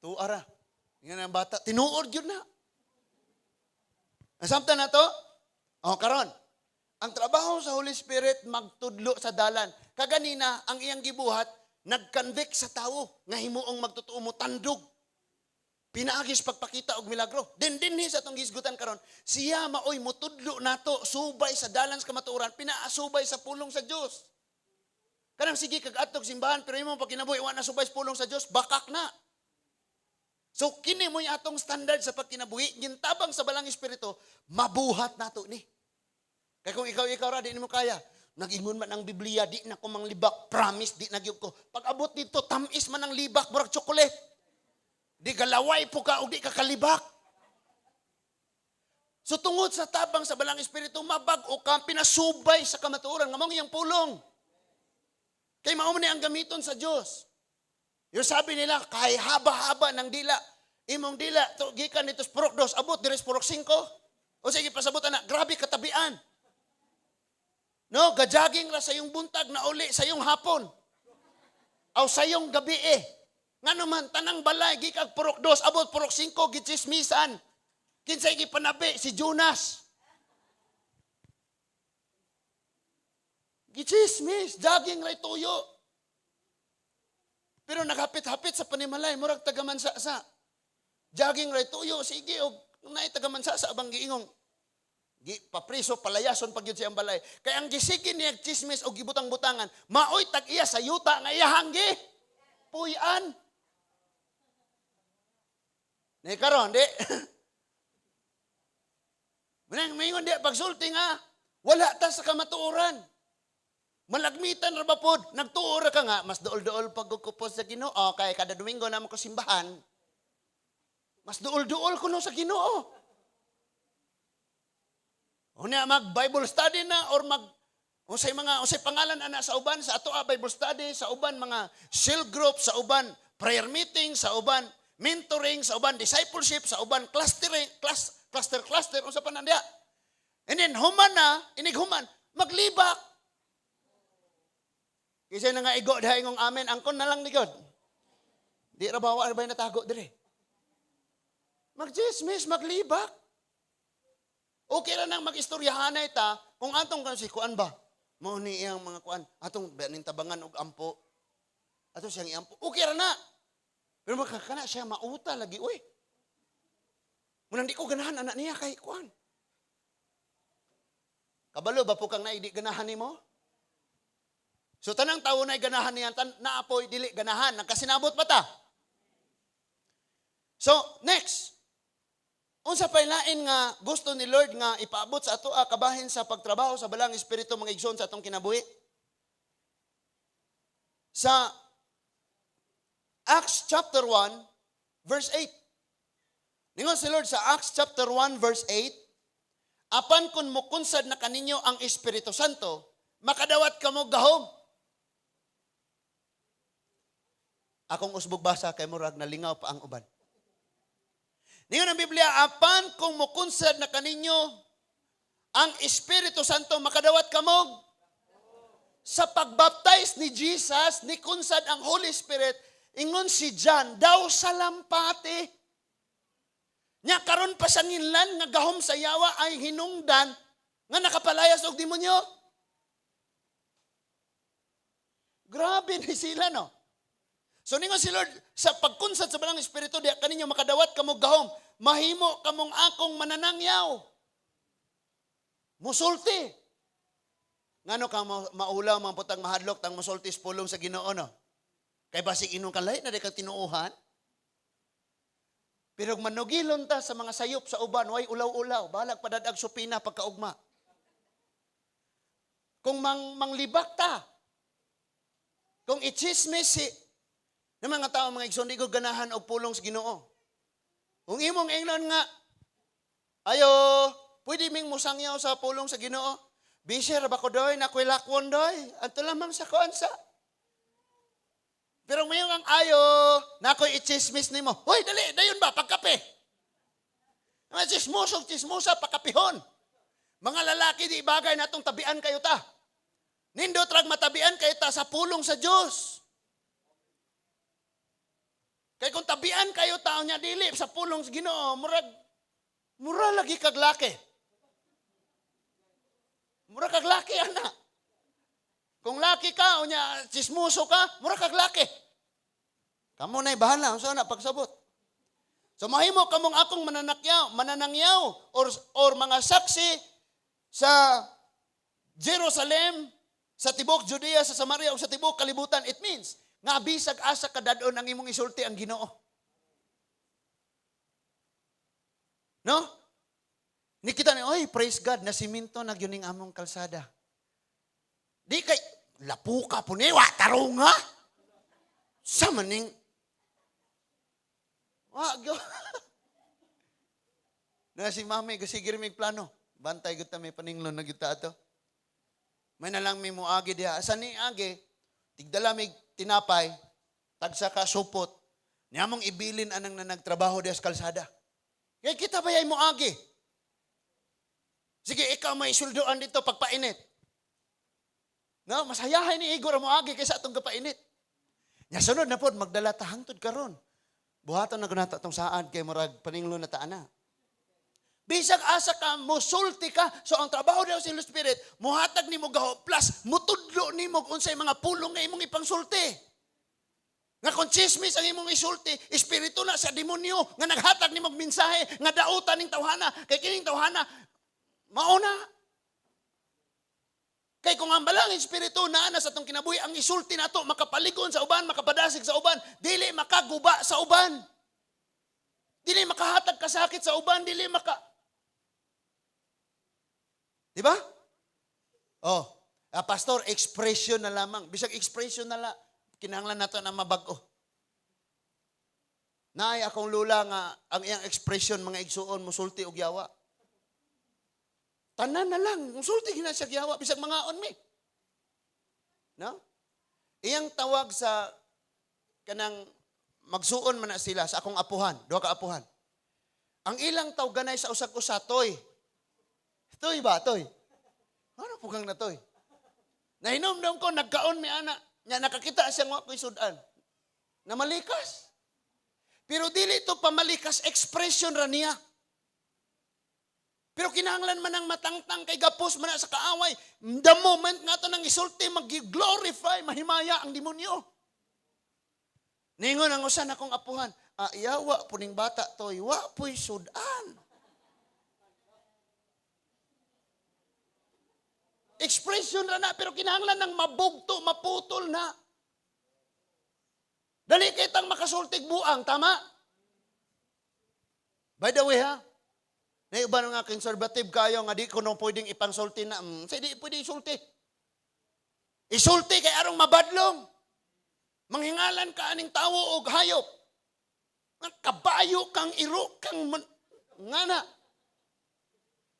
Tuara. Nga ang bata, tinuod yun na. Nasabtan na to? O, karon. Ang trabaho sa Holy Spirit, magtudlo sa dalan. Kaganina, ang iyang gibuhat, nag-convict sa tao nga himuong magtotoo mo tandog. Pinaagis pagpakita og milagro. Den dinhi sa atong gisgutan karon, siya maoy mutudlo nato subay sa dalan sa kamatuoran, pinaasubay sa pulong sa Dios. Kanang sige kag adtog simbahan pero imong pagkinabuhi wa na subay sa pulong sa Dios, bakak na. So kini mo'y atong standard sa pagkinabuhi, gintabang sa Balang Espiritu, mabuhat nato ni. Kay kung ikaw ra di nimo kaya. Nag-ingon man ang Biblia, di na ko manglibak, promise di na gyud ko. Pag abot dito, tamis man ang libak, murag chocolate. Di galaway po ka og di ka kalibak. So tungod sa tabang sa Balang Espiritu, mabag-o ka, pinasubay sa kamatuoran, nga mao iyang pulong. Kay mao man ni ang gamiton sa Dios. Yung sabi nila, kay haba-haba ng dila. Imong dila, to, gikan dito sa Purok 2, abot diri sa Purok 5. O sige, pasabot na, grabe katabian. No, gajaging ra sa iyong buntag na uli sa iyong hapon. Aw sa iyong gabi eh. Ngano man, tanang balay, gikag Purok 2, abot Purok 5, gitsismisan. Kinsay gipanabi, si Jonas. Gitsismis, jogging ray tuyo. Pero naghapit-hapit sa panimalay, murag tagamansa-sa. Jogging ray tuyo, sige, og naay tagamansa-sa abang giingong. Gi papriso palayason pag yun siyang balay. Kaya ang gisige niya chismis og gibutang-butangan, maoy tag-iya sa yuta nga iyahang gi puy-an. Ni karon di. Manang maingon di pagsulti nga, wala ta sa kamatuoran. Malagmitan ra ba pod, nagtuo ra ka nga, mas duol-duol pag ko sa Ginoo kay kada Domingo na mo ko simbahan. Mas duol-duol kuno sa Ginoo. Unya mag Bible study na or mag unsay mga unsay pangalan ana sa uban sa ato Bible study, sa uban mga cell group, sa uban prayer meeting, sa uban mentoring, sa uban discipleship, sa uban clustering, cluster cluster unsa pa nandiya. And then human na, inig human, maglibak. Kasi na nga igo diha ingong amen, angkon na lang ni God. Di ra bawa ra natago dire. Magjismis, maglibak. Okay ra nang mag-istoryahanay ta kung atong kan si kuan ba. Mao ni iyang mga kuan, atong ning tabangan og ampo. Ato siyang iampo. Okay ra na. Pero makakana siya mauta lagi uy. Munang di ko ganahan anak niya kay kuan. Kabalo ba po kang naay di ganahan nimo? So tanang tawo na ganahan niya, naapoy dili ganahan, nagkasinabot pa ta. So next, unsa pay lain nga gusto ni Lord nga ipaabot sa atoa kabahin sa pagtrabaho sa Balang Espiritu, mga igsoon, sa atong kinabuhi? Sa Acts chapter 1 verse 8. Ningon si Lord sa Acts chapter 1 verse 8, apan kun mukunsad na kaninyo ang Espiritu Santo, makadawat kamo gahom. Akong usbog basa kay murag nalingaw pa ang uban. Ningon ang Biblia, apan kung mukunsad na kaninyo ang Espiritu Santo, makadawat kamo. Sa pagbaptize ni Jesus, ni kunsad ang Holy Spirit, ingon si John, daw sa lampate. Nya karon pa sa nginlan nga gahom sa yawa ay hinungdan nga nakapalayas og demonyo. Grabe ni sila, no? So ningon si Lord, sa pagkunsad sa Balang Espiritu, diya kaninyo makadawat kamo gahom, mahimo kamong akong mananangyaw. Musulti. Ngano ka maulaw mga putang mahadlok tang musulti sa pulong sa Ginoo, no? Kay basig inong kalay na di kang tinuohan. Pero manugilon ta sa mga sayop sa uban, way ulaw-ulaw, balag padadag supina pagkaugma. Kung manglibak ta, kung ichismis si ng mga tao, mga igsoon, di ko ganahan og pulong sa Ginoo. Kung imong ingnon nga, ayo, pwede ming musangyaw sa pulong sa Ginoo. Busy ra ba ko doy, nakoy lakwon doy. Anto lamang sa kuan sa. Pero mayon ang ayo, nakoy ichismis nimo. Hoy, dali, dayon ba, pagkape. Mga chismoso, chismosa, pakapihon. Mga lalaki, di bagay natong tabian kayo ta. Nindot rag matabian kayo ta sa pulong sa Diyos. Kay kung tabian kayo tao niya dili sa pulong sa Ginoo, murag mura lagi kag laki. Mura kag laki ana. Kung laki ka o nya chismoso ka, mura kag laki. Kamo na'y bahala unsa na pagsabot. So mahimo kamong akong mananakyaw, mananangyaw or mga saksi sa Jerusalem, sa tibok Judea, sa Samaria o sa tibok kalibutan. It means nga bisag asa ka dad-on ang imong isulti ang Ginoo. No? Nikita ni, oy, praise God, nasiminto na gyud ning among kalsada. Di kay lapuka po ni, wa tarunga. Sa maning wa go. Na si mami kasi mig plano. Bantay gud ta, may paninglon na gyud ta ato. May na lang may muagi diha. Asa ni agi? Tigdala mig tinapay, tagsa ka supot. Niya mong ibilin anang na nagtrabaho diha sa kalsada. Kaya kita ba mo agi? Sige, ikaw may suldoan dito pagpainit. No, masayahay ni Igor mo agi kaysa atong kapainit. Nya sunod na pod magdala ta hangtod karon. Buhaton na gunata tong saad kay murag paninglo na ta ana. Bisag asa ka, musulti ka. So ang trabaho daw sa Holy Spirit, muhatag nimo gaho plus mutudlo nimo unsay mga pulong nga imong ipangsulti. Nga kung chismis ang imong isulti, espiritu na sa demonyo nga naghatag nimo og mensahe nga dautan ning tawhana, kay kining tawhana mauna. Kay kung ang balang espiritu naa na sa atong kinabuhi, ang isulti nato makapaligon sa uban, makapadasig sa uban, dili makaguba sa uban. Dili makahatag kasakit sa uban, dili maka. Di ba? Oh, pastor, expression na lamang. Bisag expression na la, kinahanglan nato na mabag-o. Naay akong lula nga ang iyang expression, mga igsuon, musulti og yawa. Tanan na lang, musulti gina siya yawa bisag mangaon mi. No? Iyang tawag sa kanang magsuon man na sila sa akong apuhan, duha ka apuhan. Ang ilang tawganay sa usag usa, toy. Toy ba, toy? Ano po kang natoy? Nahinomdom ko, nagkaon mi ana. Nya nakakita siya nga ako'y sudan. Na malikas. Pero dili to pamalikas, expression ra niya. Pero kinahanglan man ang matangtang kay gapos man na sa kaaway. The moment nga to nang isulti, mag-glorify, mahimaya ang demonyo. Ningon ang usan akong apuhan, ah, yawa puning bata toy, wa puy sudan. Expression ra na, pero kinahanglan ng mabugto, maputol na. Dali kitang makasultig buang, tama? By the way ha, naiuban nga conservative kayo nga di ko no pwedeng ipangsulti na, sa di pwede isulti. Isulti kay arong mabadlong. Manghingalan ka aning tawo og hayop. Nga kabayo kang iro kang nga na.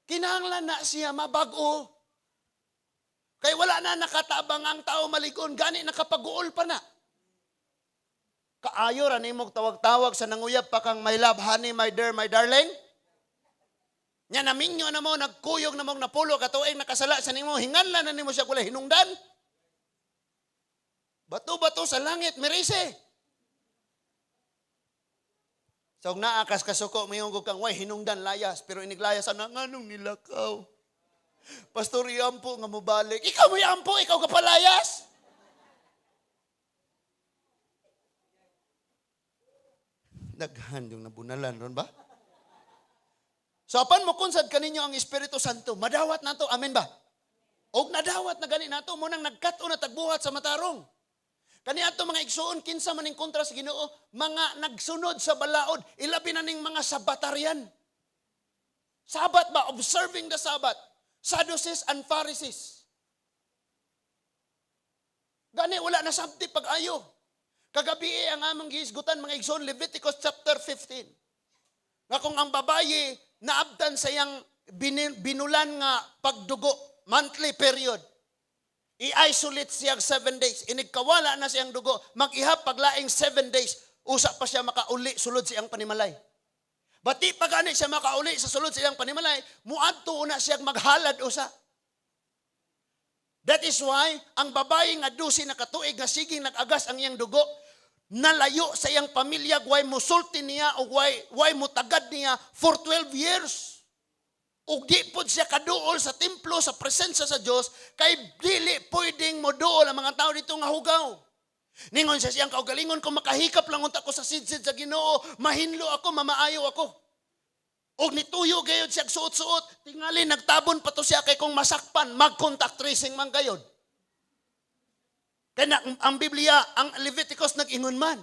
Kinahanglan na siya mabag-o. Kay wala na nakatabang ang tao maligon, gani nakapag-uol pa na. Kaayo ra nimo tawag-tawag sa nanguyab pa kang my love, honey, my dear, my darling. Nya naminyo na mo, nagkuyog na mo, napulo ka tuig nakasala sa nimo, hinganlan na nimo siya kulay hinungdan. Bato-bato sa langit, merise. So, kung naakas kasuko, mayong kang, way, hinungdan layas. Pero iniglayas, ana, nganong nilakaw? Pastor, iampo nga mobalik. Ikaw mo iampo, ikaw ka palayas. Daghan yung nabunalan ron ba? So, apan mo kunsad kaninyo ang Espiritu Santo, madawat nato, amen ba? Og nadawat na gani nato, mo nang nagkat-o na tagbuhat sa matarong. Kani ato mga igsuon, kinsa man ning kontra sa Ginoo, mga nagsunod sa balaod, ilabi na ning mga sabatarian. Sabat ba? Observing the Sabbath. Sadducees and Pharisees. Gani wala na sabti pag-ayo. Kagabi ang among gihisgutan mga igsoon, Leviticus chapter 15. Nga kung ang babaye naabdan sa iyang binulan nga pagdugo, monthly period, i-isolate siya 7 days. Inigkawala na siyang dugo, mag-ihap paglaing 7 days, usa pa siya makauli sulod siyang panimalay. Bati pa gani siya makauli sa sulod sa iyang panimalay, muadto una siya maghalad usa. That is why ang babae nga 12 na katuig nga siging nag-agas ang iyang dugo, nalayo sa iyang pamilya, way musulti niya o way mutagad niya for 12 years. Ug di pod siya kaduol sa templo, sa presensya sa Dios, kay dili pwedeng moduol ang mga tao dito nga hugaw. Ningon siya siyang kaugalingon, "Kung makahikap lang unta ko sa sidsid sa Ginoo, mahinlo ako, mamaayo ako." Og nituyo gayod siya suot-suot, tingali nagtabon pa to siya kay kung masakpan, mag-contact tracing man gayod. Kaya na, ang Biblia, ang Leviticus nag-ingon man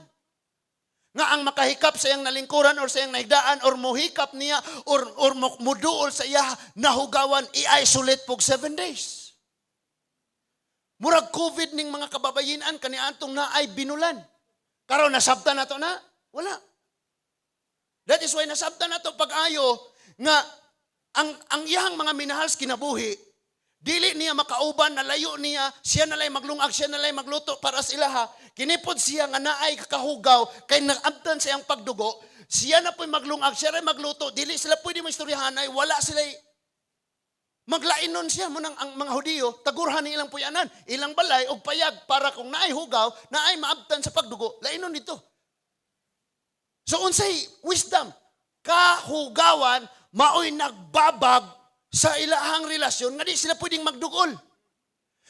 nga ang makahikap sa iyang nalingkuran or sa iyang nahigdaan or mohikap niya or muduol sa iya nahugawan, i-isolate pog 7 days. Murag COVID ning mga kababayinan kaniadtong naay binulan. Karon nasabtan nato na? Wala. That is why nasabtan nato pag-ayo nga ang iyang mga minahal sa kinabuhi, dili niya makauban, nalayo niya, siya nalay maglungag, siya nalay magluto para sa ilaha. Kinipod siya nga naay kahugaw kay nagabdan sa iyang pagdugo, siya na po'y maglungag, siya rin magluto, dili sila pwede mo istoryahan ay wala sila maglainon siya mo nang ang mga Hudiyo, tagurhan ni ilang puyanan, ilang balay og payag para kung naay hugaw, naay maabtan sa pagdugo, lainon dito. So unsay wisdom? Kahugawan maoy nagbabag sa ilahang relasyon nga di sila pwedeng magdugol.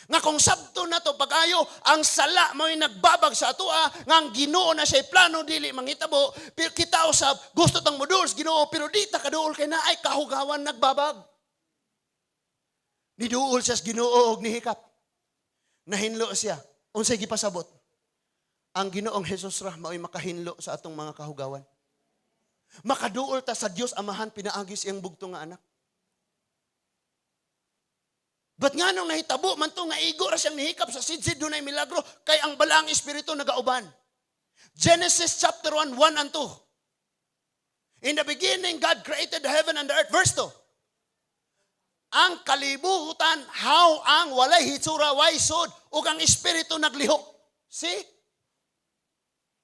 Nga kung sabto na to pag-ayo, ang sala maoy nagbabag sa atoa, nga ang Ginoo na siya'y plano dili manghitabo, pero kita usab gusto tang moduol sa Ginoo, pero di ta kaduol kay naay kahugawan nagbabag. Niduol siya sa Ginoo og nihikap. Nahinlo siya. Unsay gipasabot? Ang Ginoong Hesus ra maoy makahinlo sa atong mga kahugawan. Makaduol ta sa Dios Amahan pinaagi sa iyang bugtong nga anak. But nga nung nahitabo man to nga igo ra siyang nihikap sa sidsid, dunay milagro kay ang Balaang Espiritu nagauban. Genesis chapter 1, 1 and 2. In the beginning, God created the heaven and the earth. Verse 2. Ang kalibutan, how ang walay hitsura, way sud, ug ang Espiritu naglihok. See?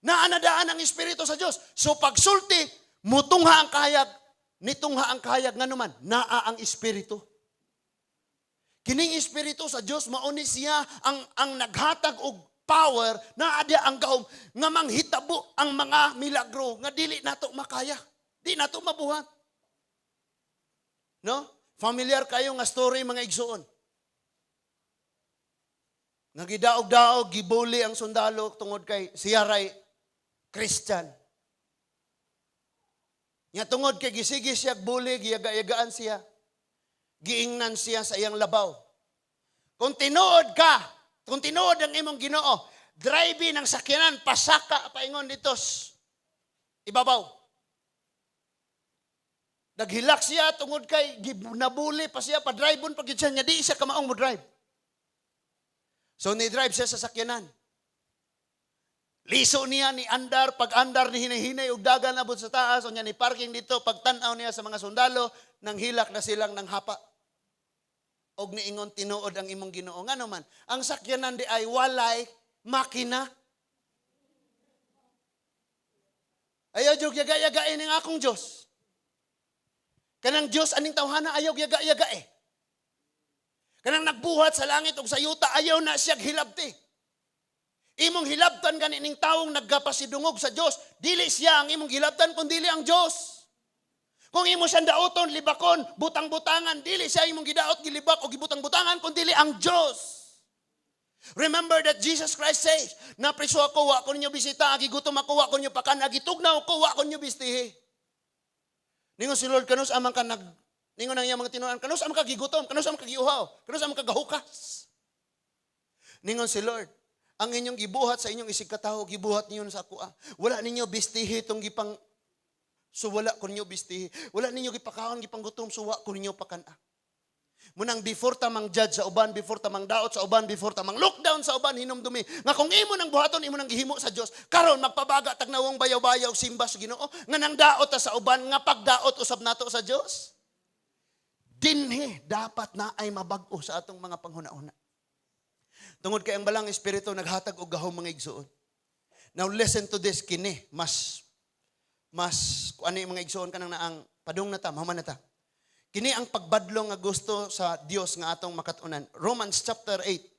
Naanadaan ang Espiritu sa Dios. So pagsulti, mutungha ang kahayag, nitungha ang kahayag nga naman, naa ang Espiritu. Kining Espiritu sa Dios mao ni siya ang naghatag og power, naa diya ang gahom nga manghitabo ang mga milagro nga dili nato makaya. Di nato mabuhat. No? Familiar kayo nga story, mga igsuon. Nga gidaog-daog, gibuli ang sundalo tungod kay siya ray Christian. Nga tungod kay gisigi siya bully, giyaga-yagaan siya. Giingnan siya sa iyang labaw. Kung tinuod ka, kung tinuod ang imong Ginoo, drive ng sakyanan, pasaka paingon dito ibabaw. Naghilak siya tungod kay nabuli pa siya, pa-drive pa gyud siya niya, di siya kamaong mo drive. So ni-drive siya sa sakyanan. Liso niya ni andar, pag andar ni hinay-hinay og dagan abot sa taas, unya ni parking dito, pagtan-aw niya sa mga sundalo, nang hilak na silang nang hapa. Og niingon, "Tinuod ang imong Ginoo." Ngano man, ang sakyanan di ay walay makina. Ayaw jud yaga-yagain ang akong Diyos. Kanang Diyos aning tawhana ayaw yaga-yaga eh. Kanang nagbuhat sa langit ug sa yuta, ayaw na siya hilabti. Imong hilabtan gani ning tawong naggapasidungog sa Dios, dili siya ang imong hilabtan kun dili ang Dios. Kung imo siyang daoton, libakon, butang-butangan, dili siya imong gidaot, gilibak o gibutang-butangan kun dili ang Dios. Remember that Jesus Christ says, "Napriso ako, wa ko ninyo bisita, agi gutom ako, wa ko ninyo pakan, agi tugnaw ko, wa ko ninyo bistihi." Ningon si Lord, kanus amang ka nag, ningon ang iyang mga tinunan, "Kanus amang ka gigutom, kanus amang ka giuhaw, kanus amang ka gahukas?" Ningon si Lord, "Ang inyong gibuhat sa inyong isig katawo, gibuhat ninyo sa ako. Ah. Wala ninyo bistihi itong gipang, so wala ko ninyo bistihi. Wala ninyo gipakaon, gipanggutom, so wa ko ninyo pakan-a." Munang before ta mang judge sa uban, before ta mang daot sa uban, before ta mang lockdown sa uban, hinumdumi nga kung imo nang buhaton, imo nang gihimo sa Dios. Karon magpabaga tag nawong bayaw-bayaw simba sa Ginoo, nga nang daot ta sa uban nga pagdaot usab nato sa Dios. Dinhi dapat na ay mabag-o sa atong mga panghuna-una. Tungod kay ang Balaang Espiritu naghatag og gahom, mga igsuon. Now listen to this, kini mas Mas kung ano yung mga igsoon kanang naang padung na ta, mahuman na ta. Kini ang pagbadlong nga gusto sa Dios nga atong makatunan. Romans chapter 8.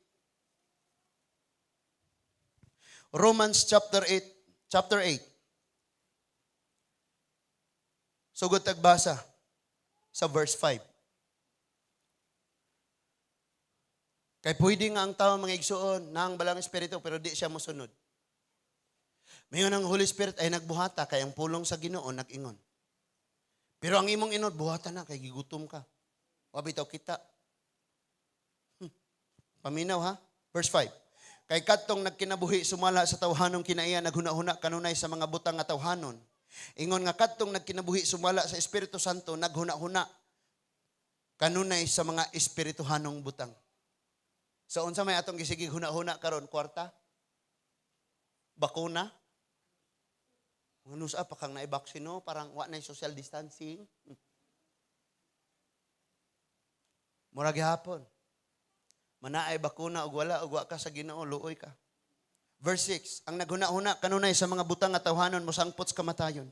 Romans chapter 8, chapter 8. Sugod tagbasa sa verse 5. Kay pwede nga ang tao, mga igsoon, na ang Balaang Espiritu, pero di siya mosunod. Mayon ang Holy Spirit ay nagbuhata kay ang pulong sa Ginoo nag-ingon. Pero ang imong inod, buhata na kay gigutom ka. Wa bitaw kita. Paminaw ha? Verse 5. Kay kadtong nagkinabuhi sumala sa tawhanong kinaiya, naghuna-huna kanunay sa mga butang nga tawhanon. Ingon nga kadtong nagkinabuhi sumala sa Espiritu Santo, naghuna-huna kanunay sa mga espirituhanong butang. So unsa may atong gisigig huna-huna karon? Kwarta? Bakuna? Mga nusa pa kang naibaksin, no? Parang wa na social distancing. Mura gihapon. Manaay bakuna og wala og wa ka sa Ginoo, luoy ka. Verse 6, ang naghuna-huna kanunay sa mga butang nga tawhanon mosangpot sa kamatayon.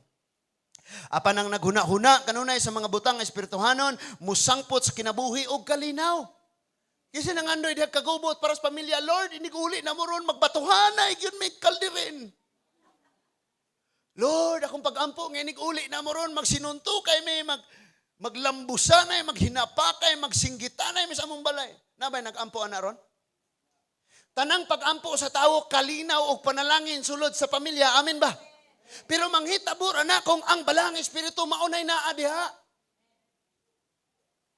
Apan ang naghuna-huna kanunay sa mga butang nga espirituhanon mosangpot sa kinabuhi og kalinaw. Kasi nangandoy diha kagubot para sa pamilya, "Lord, iniguli na mo ron, magbatuhanay, yun may kaldirin. Lord, akong pag-ampo, nga inig-uli na mo ron, magsinunto kay may, maglambusanay, maghinapakay, magsinggitanay, may sa among balay." Nabay nag-ampo ana ron? Tanang pag-ampo sa tao, kalinaw o panalangin sulod sa pamilya, amen ba? Pero manghitabo ra na kung ang Balaang Espiritu maunay naa diha.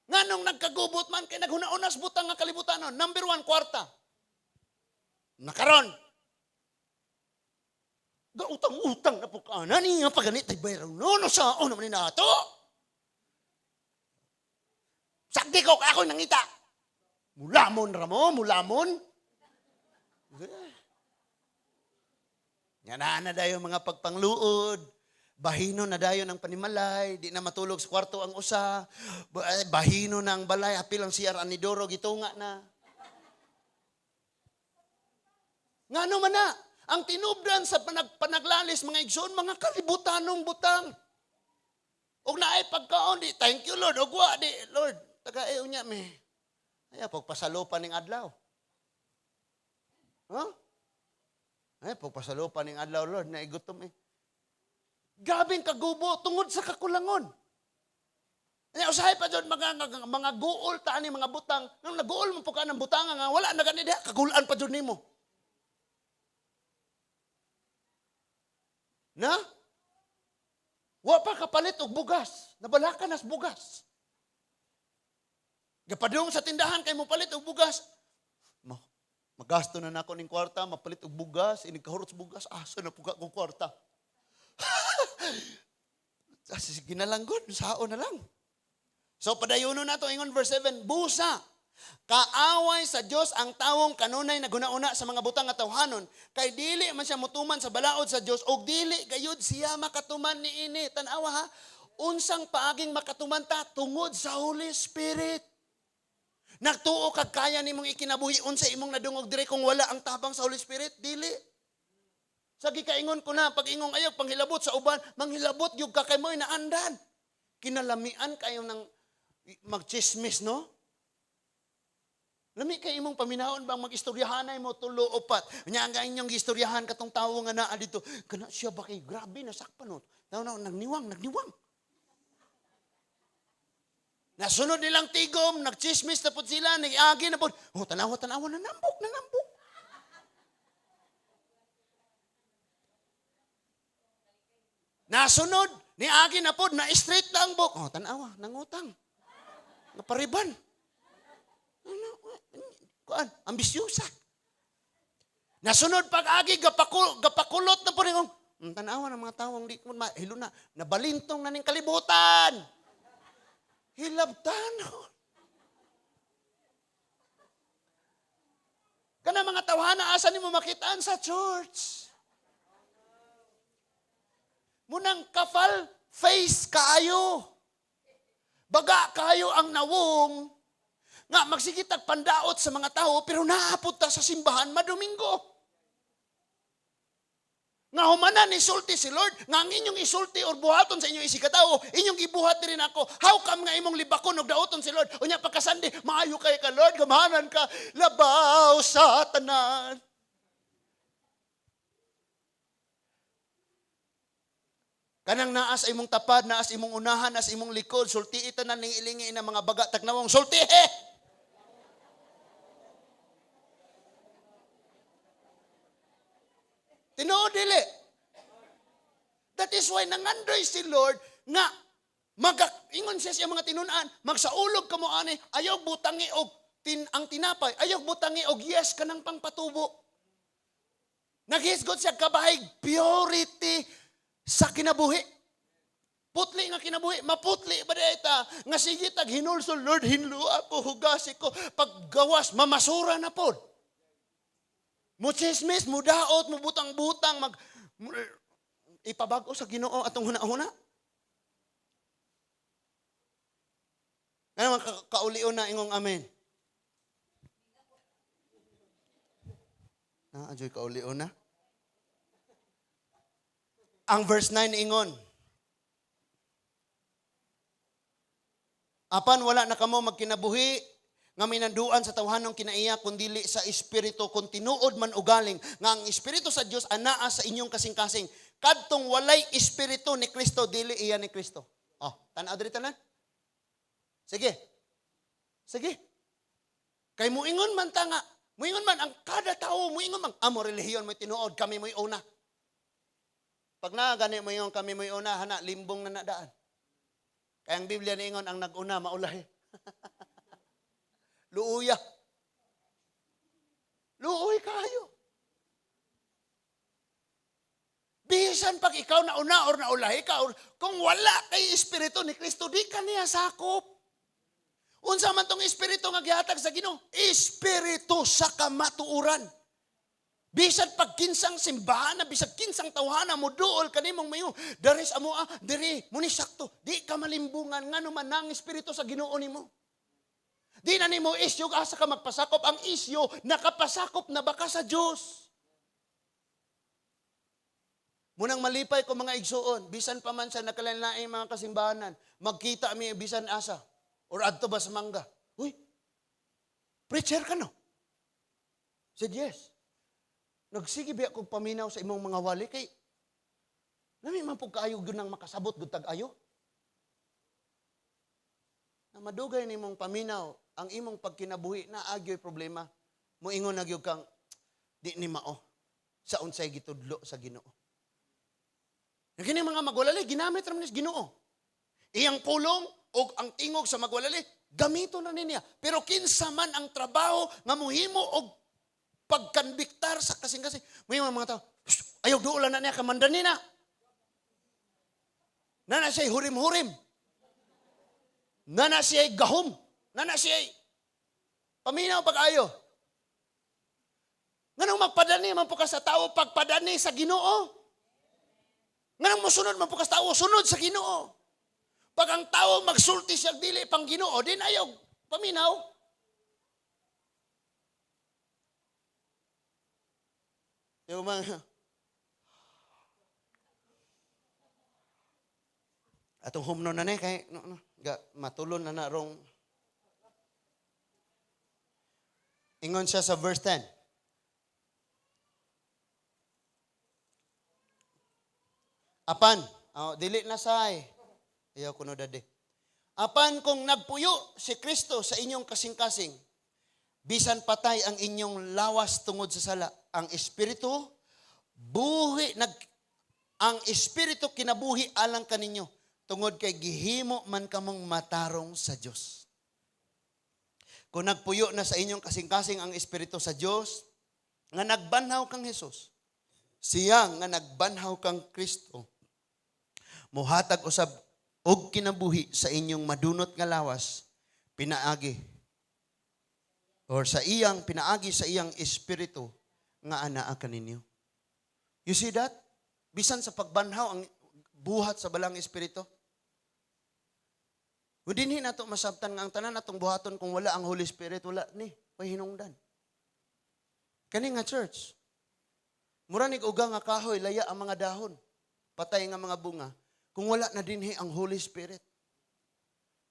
Nganong nagkagubot man kay naghuna-unas butang nga kalibutanon? Number one, kwarta. Nakaron. Gautang-utang na po ka na niya pa ganit ay bayaran no, no sa naman ni nato. Sakdi ko, kaya ako nangita. Mulamon ra mo, mulamon. Nga naa na dayon mga pagpangluod, bahino na dayon ang panimalay, di na matulog sa kwarto ang usa, bahino na ang balay, apil ang CR anidoro, gitunga na. Ngano man na, ang tinubdan sa panaglalis, mga igsoon, mga kalibutanong butang. Og naay pagkaon, di, "Thank you, Lord," og wa, di, "Lord, taga unya me. Ay, pagpasalupan ning adlaw. Huh? Ay, pagpasalupan ning adlaw, Lord, naigutom eh." Grabing kagubo tungod sa kakulangon. Ay, usahay pa dyan, mga guol ta ani mga butang. Nang naguol mo po ka ng butang nga wala na gani diha, kagulan pa dyan nimo. Na? Wa pa kapalit og bugas. Nabalakan nas bugas. Gapadung sa tindahan kay mo palit og bugas. Magasto na nako ning kwarta, mapalit og bugas, inig kahurot sa bugas, asa na puga kong kwarta. Sige na lang gud, sao na lang. So padayono na to ingon verse 7, busa kaaway sa Dios ang tawong kanunay naghuna-una sa mga butang nga tawhanon, kay dili man siya motuman sa balaod sa Dios og dili gayud siya makatuman niini. Tan-awa ha, unsang paaging makatuman ta? Tungod sa Holy Spirit. Nagtuo kag kaya nimong ikinabuhi unsa imong nadungog dire kung wala ang tabang sa Holy Spirit? Dili. Sa gikaingon ko na, pag ingong ayaw panghilabot sa uban, manghilabot gyud ka kay mo'y naandan. Kinalamian kayo ng magchismis, no? Lami kay imong paminahon bang mag-istoryahanay mo tulo upat. Nya ang inyong gistoryahan katong tawo nga naa dito. Kana siya ba kay grabe nasakpan no. Tawo na nagniwang, nagniwang. Nasunod nilang tigom, nagchismis na pud sila, nag-agi na pud. Oh, tanawa, tanawa, nanambok, nanambok. Nasunod, niagi na pud, na straight na ang buk. Oh, tanawa, nangutang. Napariban. Ano, kuan, ambisyosa. Nasunod pag-agi, gapakulot na po rin. Tanawa ng mga tawang di ko hilo na, nabalintong na ning kalibutan. Hilabtan. Kana mga tawhana, asa nimo makitaan sa church? Munang kafal face kaayo. Baga kayo ang nawong nga magsigitag pandaot sa mga tao pero naapot ta sa simbahan madomingo. Nga humana ni sulti si Lord, nga ang inyong isulti or buhaton sa inyong isigkatawo, inyong gibuhat rin ako. How come nga imong libakon og dauton si Lord? Unya pagka Sunday, maayo kay ka, Lord, gamahanan ka, labaw sa tanan. Kanang naa sa imong tapad, naa sa imong unahan, naa sa imong likod, sulti tanan ning ilingi na mga baga tagnawong sultihe. Tinuod dili. That is why nangandoy si Lord nga ingon siya sa mga tinun-an, magsaulog kamo ani, ayaw butangi og ang tinapay, ayaw butangi og yes kanang pangpatubo. Naghisgot siya kabahay purity sa kinabuhi. Putli nga kinabuhi, maputli ba ta nga sige tag hinulsol, Lord, hinlo ako, hugasi ko, paggawas mamasura na pod. Muchismis, mudaot, mubutang-butang, ipabag-o sa Ginoo atong huna-huna. Ano man kaulion na ingong amen? Na, adyo'y kaulion na. Ang verse 9 ingon, apan wala na kamo magkinabuhi nga minanduan sa tawhanong kinaiya kundili sa espiritu kung tinuod man ugaling nga ang espiritu sa Dios anaa sa inyong kasing-kasing kadtong walay espiritu ni Kristo dili iya ni Kristo. Oh, tan-aw diri tanan. Sige. Sige. Kay muingon man ta nga, muingon man ang kada tawo, muingon man amo relihiyon mo'y tinuod, kami mo'y una. Pag naa gani moingon kami mo'y una, hana limbong na nadaan. Kaya ang Biblia niingon ang nag-una maulahi. Luuya. Luuy kayo. Bisan pag ikaw na una or naulahi ka, or kung wala kay espiritu ni Kristo, di ka niya sakop. Unsa man tong espiritu nga gihatag sa Ginoo? Espiritu sa kamatuoran. Bisan pag kinsang simbahan na, bisan kinsang tawhana mo duol kanimong mayo, diri sa amoa, diri mo ni sakto, di ka malimbungan ngano man ang espiritu sa Ginoo nimo. Di na nimo isyo asa ka magpasakop, ang isyo nakapasakop na baka sa Dios. Munang malipay ko mga igsuon, bisan pa man sa nakalain-laing mga kasimbahanan, magkita mi bisan asa or adto ba sa mangga. Uy, preacher ka no? Said yes. Nagsige biya kog paminaw sa imong mga wali kay nami man pud kaayo gyud nang makasabot gud tag-ayo. Na madugay nimong paminaw ang imong pagkinabuhi na agyoy problema. Moingon na gyud kang di ni mao sa unsay gitudlo sa Ginoo. Kini mga magwalali ginamit ra man ni Ginoo. Iyang pulong og ang tingog sa magwalali gamito na niya. Pero kinsa man ang trabaho nga mohimo og pagkanbiktar sa kasing-kasing. May mga tao, ayaw duolan na niya, kamandani na. Nana siya'y hurim-hurim. Nana siya'y gahom. Nana siya'y paminaw pag-ayo. Nganong magpadani man po ka sa tao, pagpadani sa Ginoo. Nganong mosunod man po ka sa tao, sunod sa Ginoo. Pag ang tao magsulti siya dili pang Ginoo, din ayaw paminaw. Yung mga atong humno na ni kay no, no, ga, matulon na na rong ingon siya sa verse 10. Apan, oh, dili na say. Ayaw kuno dade. Apan kung nagpuyo si Kristo sa inyong kasing-kasing, bisan patay ang inyong lawas tungod sa sala, ang espiritu buhi nag ang espiritu kinabuhi alang kaninyo tungod kay gihimo man kamong matarong sa Dios. Kung nagpuyo na sa inyong kasing-kasing ang espiritu sa Dios nga nagbanhaw kang Hesus, siya nga nagbanhaw kang Kristo, mohatag usab og kinabuhi sa inyong madunot nga lawas, pinaagi or sa iyang pinaagi sa iyang espiritu nga anaa kaninyo. You see that? Bisan sa pagbanhaw ang buhat sa balang espiritu. Dinhi nato masabtan nga ang tanan natong buhaton kung wala ang Holy Spirit, wala ni, way hinungdan. Kani nga church. Mura nig uga nga kahoy, laya ang mga dahon, patay nga mga bunga, kung wala na dinhi ang Holy Spirit.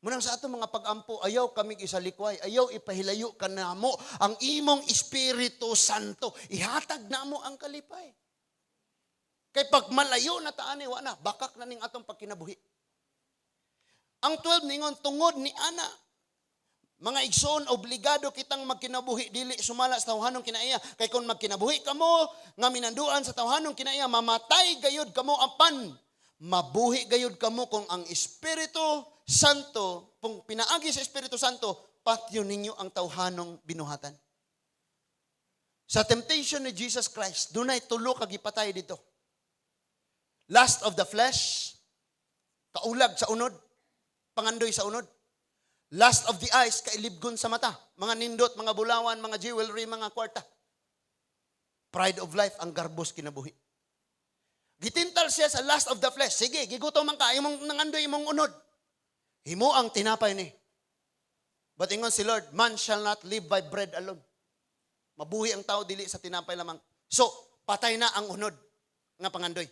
Munang sa atong mga pag-ampo, ayaw kami isalikway, ayaw ipahilayo ka namo ang imong Espiritu Santo. Ihatag namo ang kalipay. Kay pag malayo na ta ani, wa na, bakak na ning atong pagkinabuhi. Ang 12 ningon, tungod ni ana, mga igsoon, obligado kitang magkinabuhi dili sumala sa tawhanong kinaiya. Kay kung magkinabuhi kamo nga minanduan sa tawhanong kinaiya, mamatay gayud kamo, apan mabuhi gayud kamo kung ang Espiritu Santo, kung pinaagi sa Espiritu Santo, patyon ninyo ang tawhanong binuhatan. Sa temptation ni Jesus Christ, dunay tulo ka gipatay dito. Lust of the flesh, kaulag sa unod, pangandoy sa unod. Lust of the eyes, kailibgon sa mata. Mga nindot, mga bulawan, mga jewelry, mga kwarta. Pride of life, ang garbos kinabuhi. Gitintal siya sa lust of the flesh. Sige, gigutom man ka, imong nangandoy imong unod. Himo ang tinapay ni. But ingon si Lord, "Man shall not live by bread alone." Mabuhi ang tao dili sa tinapay lamang. So, patay na ang unod nga pangandoy.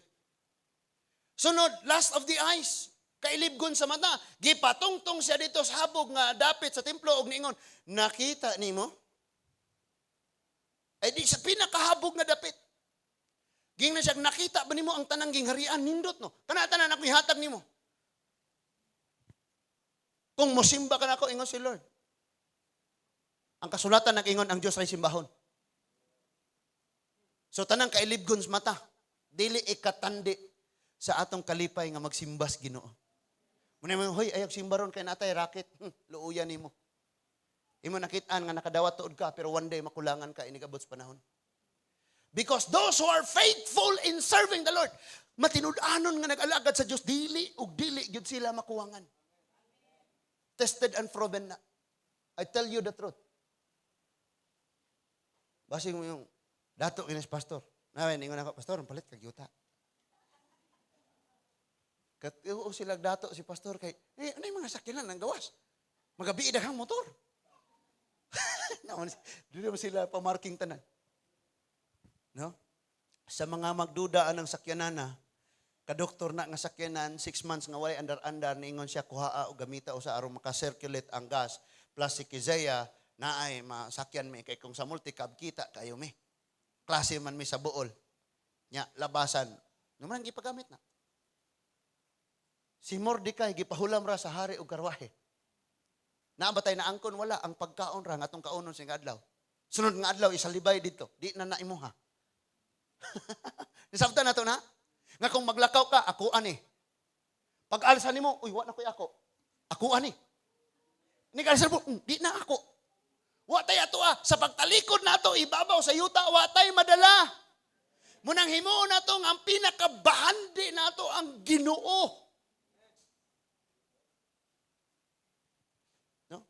Sunod, lust of the eyes. Kailibgon sa mata. Gipatungtong siya dito sa habog nga dapit sa templo og niingon, "Nakita nimo?" Ay di sa pinakahabog nga dapit. Gingnan siya, "Nakita ba nimo ang tanang gingharian nindot no? Kana tanan ako ihatag nimo. Kung mosimba ka nako," ingon si Lord. Ang kasulatan nag-ingon ang Dios ay simbahon. So tanang kailibgon sa mata, dili ikatandi sa atong kalipay nga magsimbas Ginoo. Muna mo, "Hoy, ayaw simba ron kay natay racket." Luuyan nimo. Imo nakitaan nga nakadawat tuod ka, pero one day makulangan ka inigabot sa panahon. Because those who are faithful in serving the Lord, matinud-anon nga nag-alagad sa Dios, dili ug dili gyud sila makuwangan. Tested and proven na. I tell you the truth. Basing mo yung dato kinis pastor. Nawin, ingon ako, "Pastor, palit kag yuta." Kat oo sila dato si pastor kay, eh, ano yung mga sakyanan ang gawas? Magabi daghang motor. Naman, di naman sila pamarking tanan. No? Sa mga magduda anang sakyanan na, kadoktor na nga sakyanan, 6 months nga walay andar-andar, niingon siya, kuhaa o gamita o sa aron maka-circulate ang gas. Plus si Kizaya, naay masakyan mi, kay kung sa multicab, kita kayo mi. Klase man mi sa buol. Nya, labasan. Naman ang gipagamit na. Si Mordecai, gipahulam ra sa hari og karwahe. Naa ba tay naangkon? Wala. Ang pagkaon ra, nga atong kaonon sa adlaw. Sunod nga adlaw, isalibay dito. Di na na imuha. Nisabtan na to na? Nga kung maglakaw ka, ako ani. Pag alsa nimo, "Uy, wa na ko'y ako." Ako ani. Ni alsa mo, di na ako." Wa tay ato ah. Sa pagtalikod nato, ibabaw sa yuta, wa tay madala. Munang himuon nato nga ang pinakabahandi nato ang Ginoo. No?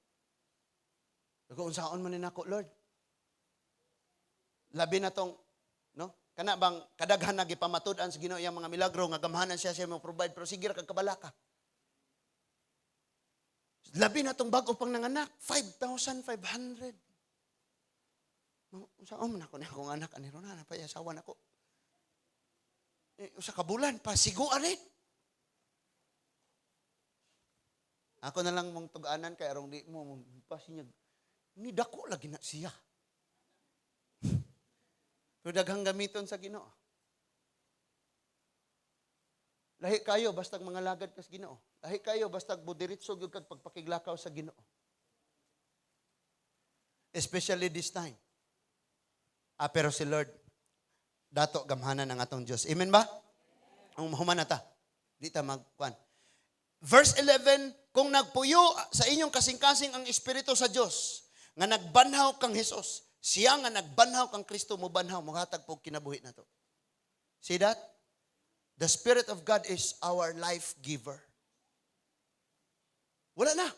Unsaon man ni nako, Lord? Labi na tong, no? Kana bang kadaghan na gipamatud-an sa Ginoo iyang mga milagro nga gamhanan siya siya mo provide, pero sige ra kag kabalaka. Labi na tong bag-o pang nanganak, 5,500. Unsaon man ako ni akong anak ani ron na pa asawa nako. Eh, usa ka bulan pa siguan eh. Ako na lang mong tug-anan kay arong di mo pasinyag. Ni dako lagi na siya. Pero daghang gamiton sa Ginoo. Lahi kayo bastag mga lagad kas Ginoo. Lahi kayo bastag budiritso gyud kag pagpakiglakaw sa Ginoo. Especially this time. Ah, pero si Lord, dato gamhanan ang atong Diyos. Amen ba? Ang mahuman na ta. Di ta magkuan. Verse 11, kung nagpuyo sa inyong kasing-kasing ang Espiritu sa Diyos, nga nagbanhaw kang Hesus, siya nga nagbanhaw kang Kristo, mobanhaw, mohatag po kinabuhi na to. See that? The Spirit of God is our life giver. Wala na.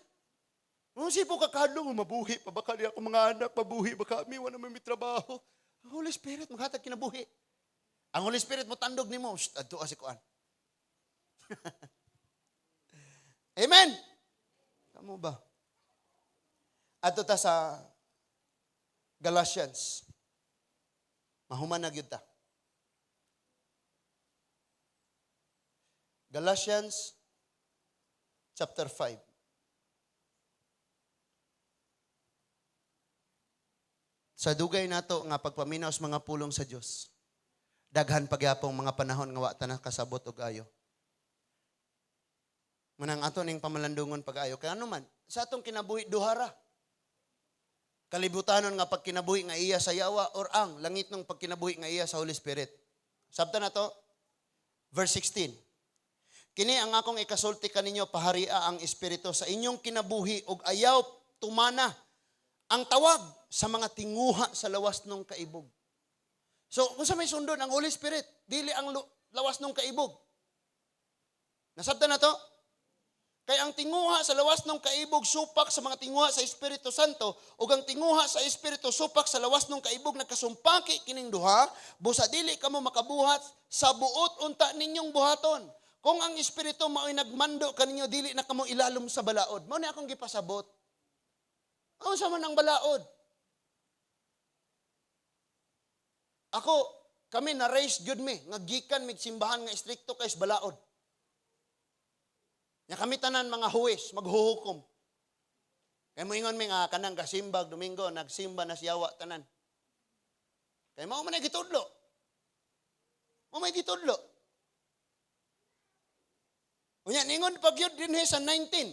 Kung sipo ka kadlong, mabuhi pa ba kani ako mga anak, mabuhi ba kami, wala may trabaho. Ang Holy Spirit, maghatag kinabuhi. Ang Holy Spirit mo tandog nimo, shh, adto si kuan. Amen. Kamo ba? Adto ta sa Galatians. Mahuman na gyud ta. Galatians chapter 5. Sa dugay nato nga pagpaminaw sa mga pulong sa Dios, daghan pagyapong mga panahon nga wa ta nakasabot og ayo. Manang ato ning pamalandungon pag-ayo. Kaya ano man, sa atong kinabuhi, duhara. Kalibutanon nga pagkinabuhi nga iya sa yawa or ang langit ng pagkinabuhi nga iya sa Holy Spirit. Sabta na to, verse 16. "Kini ang akong ikasulti kaninyo, paharia ang Espiritu sa inyong kinabuhi ug ayaw tumana ang tawag sa mga tinguha sa lawas ng kaibog." So, kung sa may sundon ang Holy Spirit, dili ang lawas ng kaibog. Nasabtan na to? Kay ang tinguha sa lawas ng kaibog supak sa mga tinguha sa Espiritu Santo ug ang tinguha sa Espiritu supak sa lawas ng kaibog, nagkasumpaki kining duha, busa dili kamo makabuhat sa buot unta ninyong buhaton. Kung ang Espiritu mao'y nagmando kaninyo, dili na kamo ilalom sa balaod. Mao ni akong gipasabot. Unsa man ang balaod? Ako, kami na raise gyud mi nga gikan mig simbahan nga istrikto kay sa balaod. Nya kami tanan mga huwes, maghuhukom. Kay moingon mi nga kanang gasimbag Domingo, nagsimba na siyawa tanan. Kay mao man ay gitudlo. Mao may gitudlo. Unya ningon pag yun dinhi sa 19.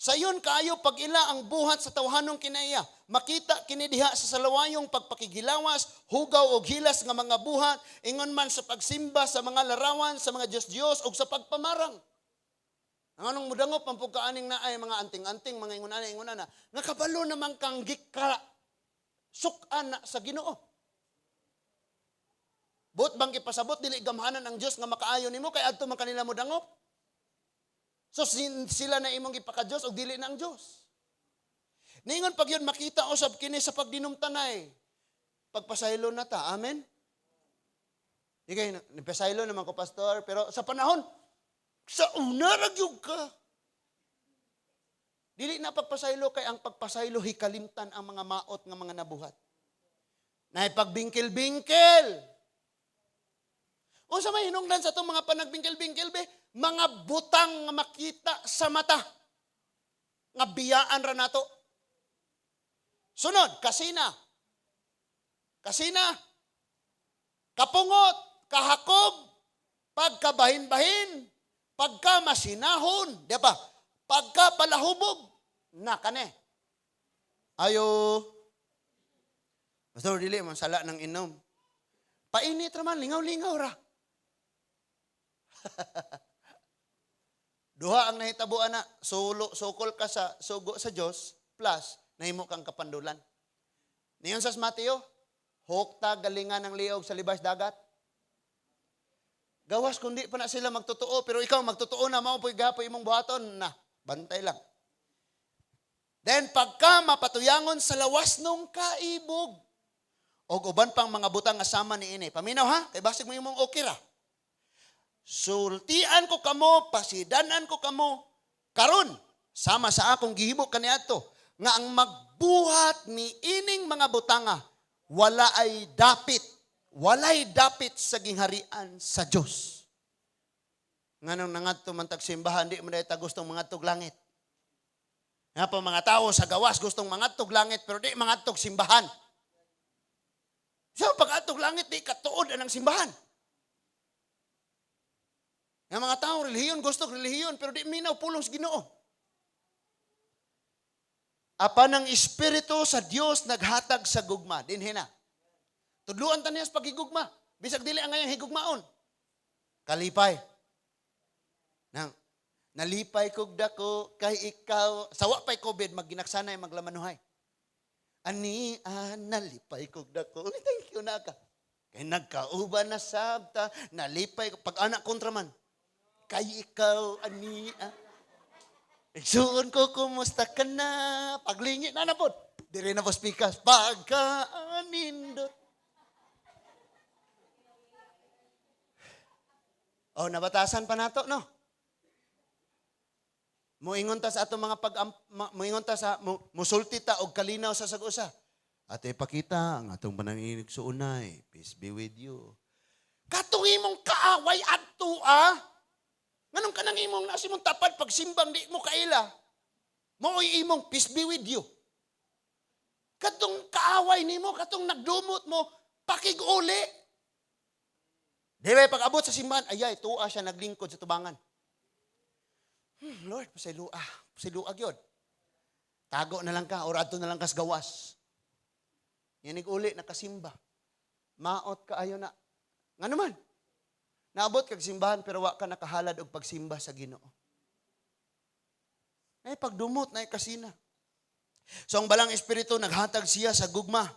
"Sayon kaayo pag-ila ang buhat sa tawhanong kinaiya. Makita kini diha sa salawayong pagpakigilawas, hugaw og hilas nga mga buhat, ingon man sa pagsimba sa mga larawan, sa mga Diyos-Diyos ug sa pagpamarang." Ang anong mudangop ang pagkaaning na ay mga anting-anting, mga ingon-ana, ingon-ana, nga kabalo naman kang gika sukan na sa Ginoo. Buot bang gipasabot, dili gamhanan ang Dios nga makaayo nimo kay adto man kanila modangop? So sila na imong gipaka-Dios og dili na ang Dios. Ningon pag yun, makita usab kini sa pagdinumtanay. Pagpasaylo na ta, amen? Di kay nagpasaylo naman ko, pastor, pero sa panahon sa una ra gyud ka. Dili na pagpasaylo kay ang pagpasaylo hikalimtan ang mga maot nga mga nabuhat. Nay pagbingkil-bingkil. Unsa may hinungdan sa atong mga panagbingkil-bingkil be? Mga butang nga makita sa mata. Nga biyaan ra nato. Sunod, kasina. Kasina. Kapungot, kahakog, pagkabahin-bahin, pagkamasinahon, di ba? Pagkapalahubog, na kane. Ayo. Pastor, dili man sala ng inom. Painit raman, lingaw-lingaw ra. Duha ang nahitabo ana, sulo, sukol ka sa sugo sa Dios plus nahimo kang kapandulan. Niyon sa Mateo, hukta galingan ng liog sa libas dagat. Gawas kundi pa na sila magtotoo, pero ikaw magtotoo na, mao po'y gapoy imong buhaton na bantay lang. Then pagka mapatuyangon sa lawas nung kaibog og uban pang mga butang nga sama niini. Paminaw ha, kay basig mo imong okay ra. "Sultian ko kamo, pasidanan ko kamo karon sama sa akong gihimo kaniadto nga ang magbuhat ni ining mga butanga wala ay dapit, walay dapit sa gingharian sa Dios." Nganong nangadto man tag simbahan, di man ta gustong mangadtog langit. Nga pa mga tao sa gawas gustong mangadtog langit pero di mangadtog simbahan. So pag-adtog langit di katuod anang simbahan. Nga mga tao relihiyon, gusto relihiyon pero di minaw pulong sa Ginoo. Apan ang Espiritu sa Dios naghatag sa gugma, dinhi na. Tudluan ta niya sa pagigugma. Bisag dili ang ngayang higugmaon. Kalipay. Nang nalipay kog dako kay ikaw sawa pay COVID magginaksanay maglamanuhay. Ani ah, nalipay kog dako. Thank you na ka. Kay nagkauban na sabta, nalipay ko pag anak kontra man. Kay ikaw ani ah. Igsuon ko, kumusta ka na? Paglingi na na po. Dire na po speakers. Pagkaanindot. Oh, nabatasan pa nato, no? Moingon ta sa atong mga pag moingon ta sa musulti ta og kalinaw sa sag-usa. Ate pakita ang atong pananginig suunay. Peace be with you. Katong imong kaaway adto ah. Nganong kanang imong nasi mong tapad pagsimbang di mo kaila? Mao'y imong peace be with you. Katong kaaway nimo, katong nagdumot mo, pakig-uli. Di ba pag abot sa simbahan, ayay, tuwa siya naglingkod sa tubangan. Lord, pasayloa. Pasayloa gyud. Tago na lang ka, or adto na lang kas gawas. Yanig uli, nakasimba. Maot kaayo na. Nga naman, naabot kag simbahan pero wa ka nakahalad og pagsimba sa Ginoo. Nay pagdumot, nay kasina. So ang Balaang Espiritu naghatag siya sa gugma.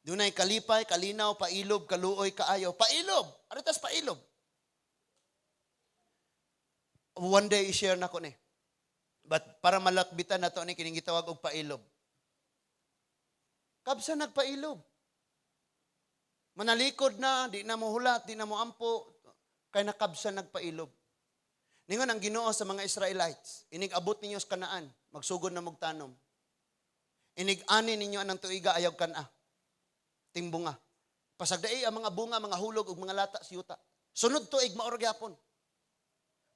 Dunay kalipay, kalinaw, pailob, kaluoy, kaayo. Pailob! Aritas pailob. One day i-share na ko ni. But para malakbitan na to ni kining gitawag og pailob. Kabsa nagpailob. Manalikod na, di na mo hulat, di na mo ampo, kay nakabsa nagpailob. Ningon ang Ginoo sa mga Israelites, inig abot ninyo sa Kanaan, magsugod na mogtanom. Inig ani ninyo anang tuiga ayaw kana. Timbunga. Pasagdai ang mga bunga, mga hulog ug mga lata sa yuta. Sunod tuig mao ra gyapon.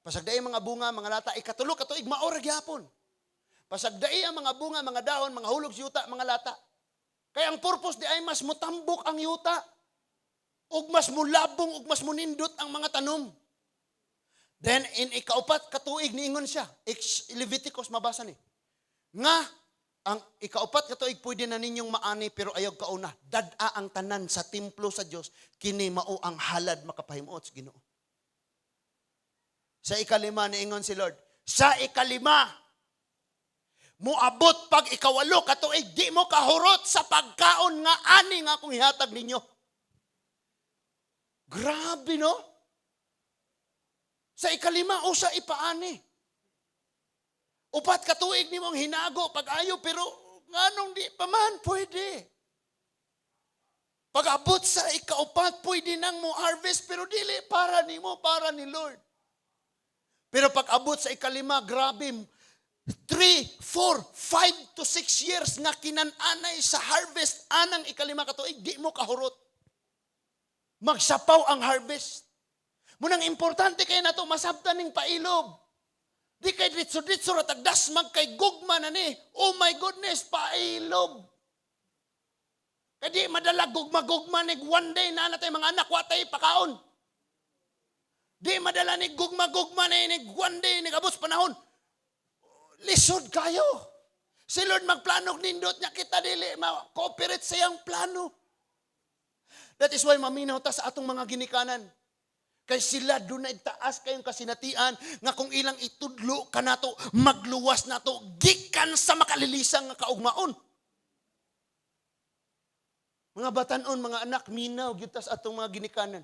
Pasagdai ang mga bunga, mga lata, ikatulo ka tuig mao ra gyapon. Pasagdai ang mga bunga, mga dahon, mga hulog sa yuta, mga lata. Kaya ang purpose di ay mas mutambok ang yuta. Ug mas mulabong, ug mas munindot ang mga tanom. Then in ikaupat katuig niingon siya, Leviticus mabasa ni. Nga ang ikaupat katuig pwede na ninyong maani pero ayaw kauna. Dad-a ang tanan sa templo sa Dios, kini mao ang halad makapahimuot sa Ginoo. Sa ikalima niingon si Lord, sa ikalima muabot pag ikawalo katuig di mo kahurot sa pagkaon nga ani nga akong ihatag ninyo. Grabe, no? Sa ikalima o sa ipaani. 4 ka tuig nimo ang hinago pag-ayo pero nganong di pa man pwede. Pag-abot sa ikaupat, pwede nang mo harvest pero dili para nimo, para ni Lord. Pero pag-abot sa ikalima, grabe, 3, 4, 5 to 6 years nga kinananay sa harvest anang ikalima ka tuig, di mo kahurot. Magsapaw ang harvest. Munang importante kay nato masabtan ning pailob. Di kay ditso-ditso ra tagdasmag kay gugma na ni. Oh my goodness, pailob. Kay di madala gugma-gugma ni one day na natay mga anak wa tay pakaon. Di madala ni gugma-gugma ni one day ni abot panahon. Lisod kayo. Si Lord magplano nindot niya kita dili ma-cooperate sa iyang plano. That is why maminaw ta sa atong mga ginikanan. Kay sila dunay taas kayong kasinatian nga kung ilang itudlo kanato, magluwas nato gikan sa makalilisang nga kaugmaon. Mga batanon, mga anak, minaw gyud ta sa atong mga ginikanan.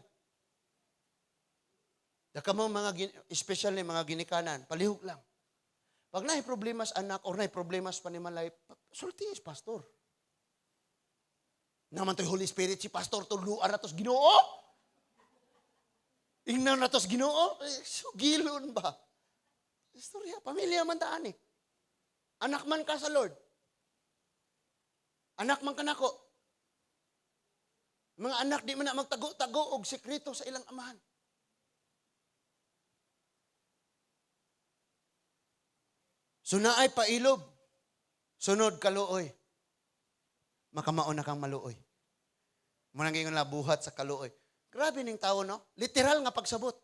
Daka mo mga especially mga ginikanan, palihog lang. Pag naay problema sa anak or naay problema sa panimalay, sulti is pastor. Naman to'y Holy Spirit si pastor, tuluan na to's Ginoo. Ingnan na to's Ginoo. Eh, sugilon ba? Istorya, pamilya man taan eh. Anak man ka sa Lord. Anak man ka nako. Mga anak di man na magtago-tago og sekreto sa ilang amahan. So naay pailob. Sunod kaluoy. Makamao na kang maluoy. Munang ingon la buhat sa kaluoy. Grabe ning tao, no? Literal nga pagsabot.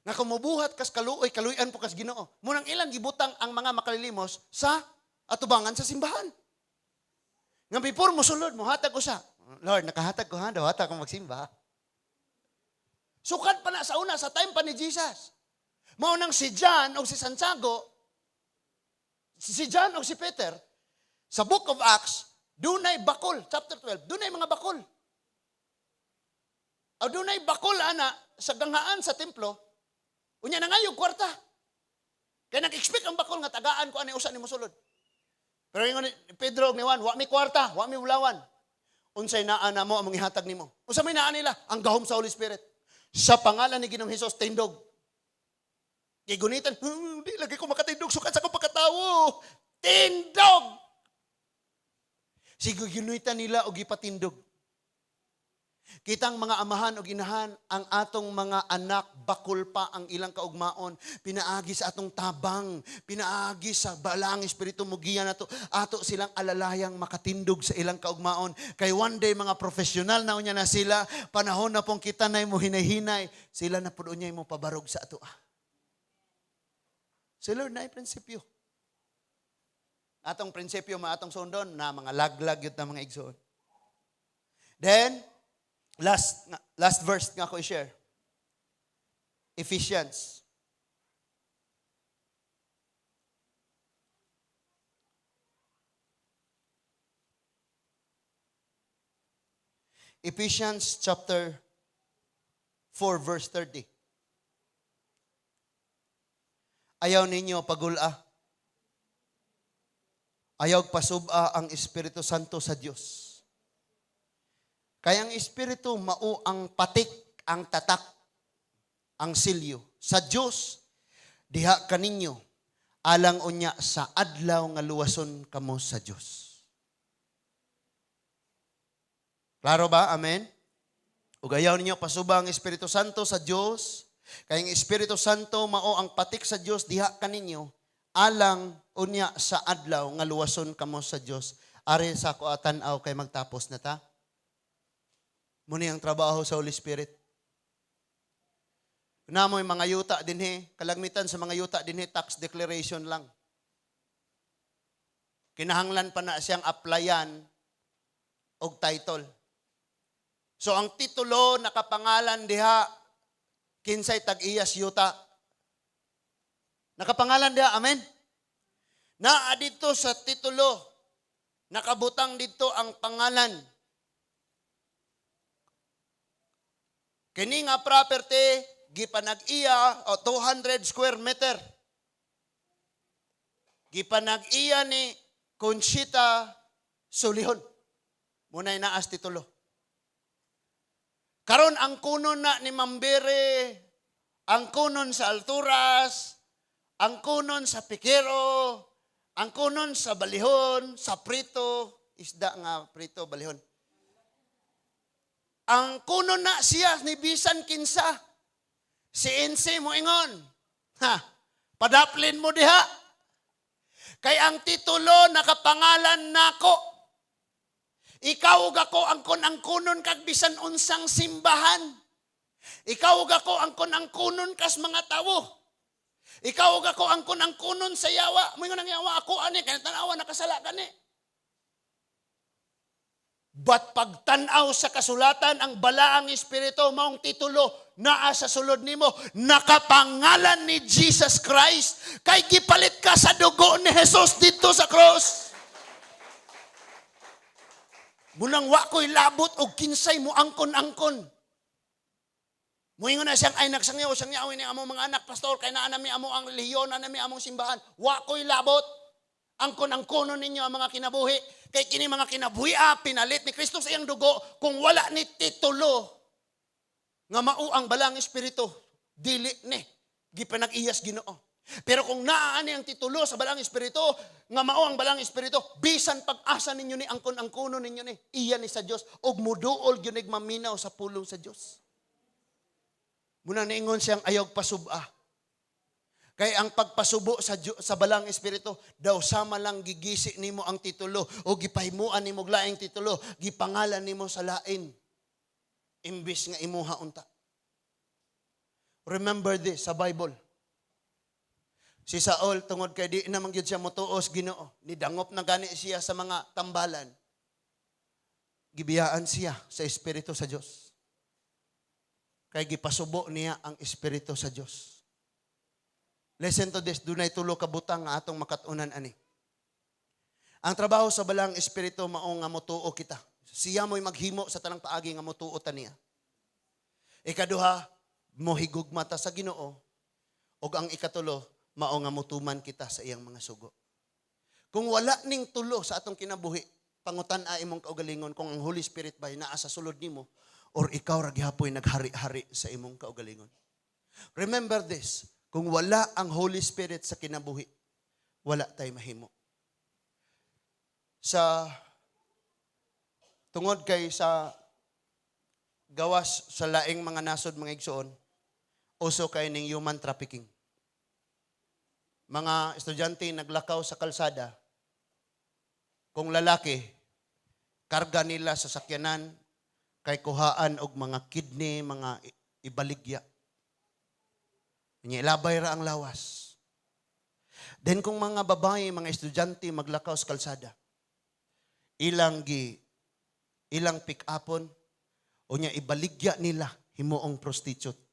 Nga kung mubuhat kas kaluoy, kaluoyan po kas Ginoo. Munang ilang gibutang ang mga makalilimos sa atubangan sa simbahan. Nga before mosulod, mohatag usa. Lord, nakahatag ko ha, daw hatag akong magsimba. Sukad pa na sa una, sa time pa ni Jesus. Mao nang si John o si Santiago, si John o si Peter, sa Book of Acts, dunay bakol, chapter 12, dunay mga bakol. O dunay bakol ana sa ganghaan sa templo, unya na nga yung kwarta. Kaya nag-expect ang bakol nga tagaan ko ani usa ni mosulod. Pero ingon ni Pedro og ni Juan, wa mi kwarta, wa mi bulawan. Unsay naa na mo among ihatag nimo? Unsa may naa nila? Ang gahom sa Holy Spirit. Sa pangalan ni Ginoong Hesus, tindog. Kay gunitan, di lagi ko makatindog, sukat sa akong pagkatawo. Tindog! Sige, gunitan nila og gipatindog. Kitang mga amahan o ginahan, ang atong mga anak, bakul pa ang ilang kaugmaon. Pinaagi sa atong tabang, pinaagi sa Balaang Espiritu mugiya nato, ato silang alalayang makatindog sa ilang kaugmaon. Kay one day, mga profesional na unya na sila, panahon na pong kita na mo hinay-hinay, sila na pud unya mo pabarog sa ato. Si Lord na prinsipyo. Atong prinsipyo maatong sundon na mga laglag yun na mga igsoon. Then, last last verse nga ako i-share. Ephesians. Ephesians chapter 4 verse 30. Ayaw ninyo pagula. Ayaw pasub-a ang Espiritu Santo sa Dios. Kaya ang Espiritu mao ang patik, ang tatak, ang silyo sa Dios diha kaninyo alang unya sa adlaw nga luwason kamo sa Dios. Klaro ba? Amen? Ug ayaw ninyo pasuba ang Espiritu Santo sa Dios. Kay ang Espiritu Santo mao ang patik sa Dios diha kaninyo alang unya sa adlaw nga luwason kamo sa Dios. Ari sa ako tan-aw kay magtapos na ta. Muni ang trabaho sa Holy Spirit. Namoy mga yuta dinhi, kalagmitan sa mga yuta dinhi, tax declaration lang. Kinahanglan pa na siyang applyan og title. So ang titulo nakapangalan diha kinsay tag-iyas yuta. Nakapangalan diha, amen. Naa dito sa titulo, nakabutang dito ang pangalan. Kini nga property gipanag-iya o 200 square meter. Gipanag-iya ni Conchita Sulihon. Muna'y naas titulo. Karon ang kunon na ni Mambere, ang kunon sa Alturas, ang kunon sa Pikero, ang kunon sa Balihon, sa Prito, isda nga prito, Balihon. Ang kunon na siya ni bisan kinsa. Si NC mo ingon. Ha, padaplin mo diha. Kay ang titulo nakapangalan nako. Ikaw ug ako ang kunon kag bisan unsang simbahan. Ikaw ug ako ang kunon kas mga tawo. Ikaw ug ako ang kunon sa yawa. Moingon ang yawa, ako ani kay tan-awa nakasala kani. But pagtan-aw sa kasulatan, ang Balaang Espiritu, maong titulo, naa sa sulod nimo, nakapangalan ni Jesus Christ, kay gipalit ka sa dugo ni Jesus dito sa cross. Munang wa ko'y labot og kinsay mo angkon-angkon. Muingon na siyang, ay nagsangyaw, sangyaw ni among mga anak, pastor, kay naa nami amo ang relihiyon, naa nami among simbahan. Wa ko'y labot. Angkon-angkonon ninyo ang mga kinabuhi. Kay kini mga kinabuhi, pinalit ni Kristo sa iyang dugo, kung wala ni titulo, nga mao ang Balaang Espiritu, dili ni, gipanag-iyas Ginoo. Pero kung naa ni ang titulo sa Balaang Espiritu, nga mao ang Balaang Espiritu, bisan pag-asa ninyo ni angkon-angkonon ninyo ni, iya ni sa Dios, og muduol gyud maminaw sa pulong sa Dios. Muna niingon siyang ayaw pasub-a. Kay ang pagpasubo sa Balaang Espiritu, daw sama lang gigisi nimo ang titulo o gipahimuan nimo og laing titulo, gipangalan nimo sa lain imbis nga imuha unta. Remember this sa Bible. Si Saul, tungod kay di naman gyud siya motuos Ginoo, nidangop na gani siya sa mga tambalan. Gibiyaan siya sa Espiritu sa Dios. Kay gipasubo niya ang Espiritu sa Dios. Listen to this, dunay tulo ka butang nga atong makat-unan ani. Ang trabaho sa Balaang Espiritu mao nga motuo kita. Siya mo'y maghimo sa tanang paagi nga motuo ta niya. Ikaduha, mohigugma ta sa Ginoo. Ug ang ikatulo, mao nga motuman kita sa iyang mga sugo. Kung wala ning tulo sa atong kinabuhi, pangutan-a imong kaugalingon kung ang Holy Spirit ba naa sa sulod nimo or ikaw ra gihapoy naghari-hari sa imong kaugalingon. Remember this, kung wala ang Holy Spirit sa kinabuhi, wala tay mahimo. Sa tungod kay sa Gawas sa laing mga nasod, mga igsoon, uso kay ning human trafficking. Mga estudyante naglakaw sa kalsada, kung lalaki, karga nila sa sakyanan kay kuhaan og mga kidney, mga ibaligya. Nya ilabay ra ang lawas. Then kung mga babae, mga estudyante maglakaw sa kalsada, ilang pick-upon unya ibaligya nila, himuong prostitute.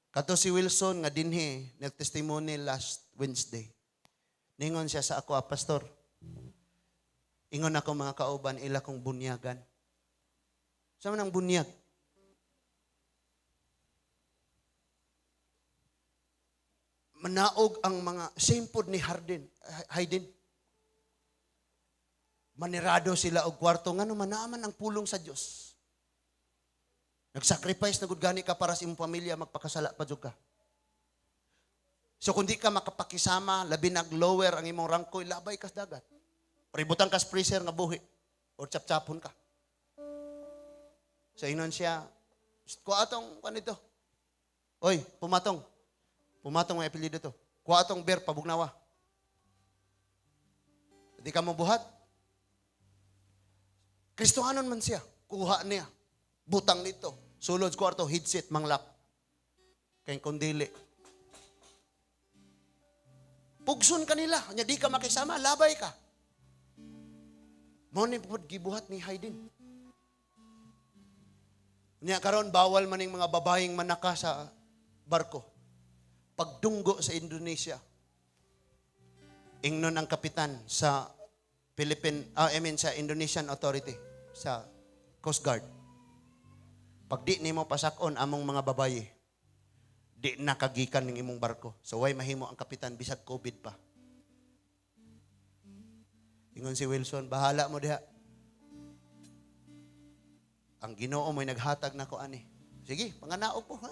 Kato si Wilson nga dinhi nagtestimony last Wednesday. Ningon siya sa ako, "Ah, Pastor, ingon ako mga kauban, ila kong bunyagan." Sa man ang bunyag? Manaog ang mga same pod ni Harden, Hayden. Manirado sila og kwarto, ngano man naa man ang pulong sa Dios. Nagsacrifice na gud gani ka para sa imong pamilya, magpakasala pa jud ka. So kung di ka makapakisama, labi nag-lower ang imong rangko, ilabay ka sa dagat. Or ibutang ka sa freezer nga buhi. Or chap-chapon ka. So inon siya, "Kuha atong kanito. Oy, pumatong. Pumatong ang apelyido to. Kuha atong beer, pabugnawa. Di ka mo buhat." Kristohanon man siya. Kuha niya. Butang nito. Sulod sa kwarto, headset, manglap. Kay kung dili, pugson kanila. Nya di ka makisama, labay ka. Mao ni pud gibuhat ni Hayden. Nya karon bawal maning mga babaeng manaka sa barko. Pagdunggo sa Indonesia, ingnon ang kapitan sa Philippine, I mean sa Indonesian Authority, sa Coast Guard, "Pag di nimo pasakon among mga babaye, di nakagikan ning imong barko." So way mahimo ang kapitan bisag COVID pa. Ingon si Wilson, "Bahala mo diha. Ang Ginoo mo'y naghatag nako ani. Sige, panganaog po. Ha?"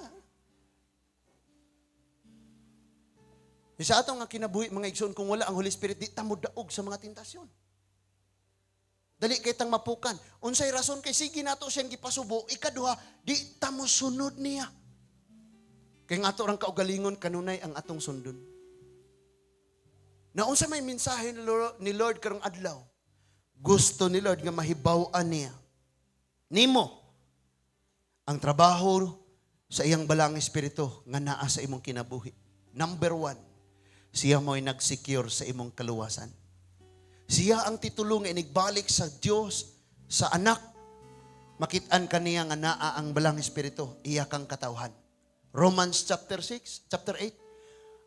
Sa atong nga kinabuhi, mga igsoon, kung wala ang Holy Spirit, di ta modaog sa mga tentasyon. Dali kay tang mapukan. Unsay rason? Kay sige nato siyang gipasubo? Ikaduha, di ta mo sunod niya. Kay nga ato rang kaugalingon kanunay ang atong sundon. Na unsa may mensahe ni Lord karong adlaw? Gusto ni Lord nga mahibaw-an niya nimo ang trabaho sa iyang Balaang Espiritu nga naa sa imong kinabuhi. Number 1, siya mo'y nag-secure sa imong kaluwasan. Siya ang titulo nga inigbalik sa Dios sa anak. Makit-an kaniya nga naa ang Balaang Espiritu, iya kang katawhan. Romans chapter 6, chapter 8,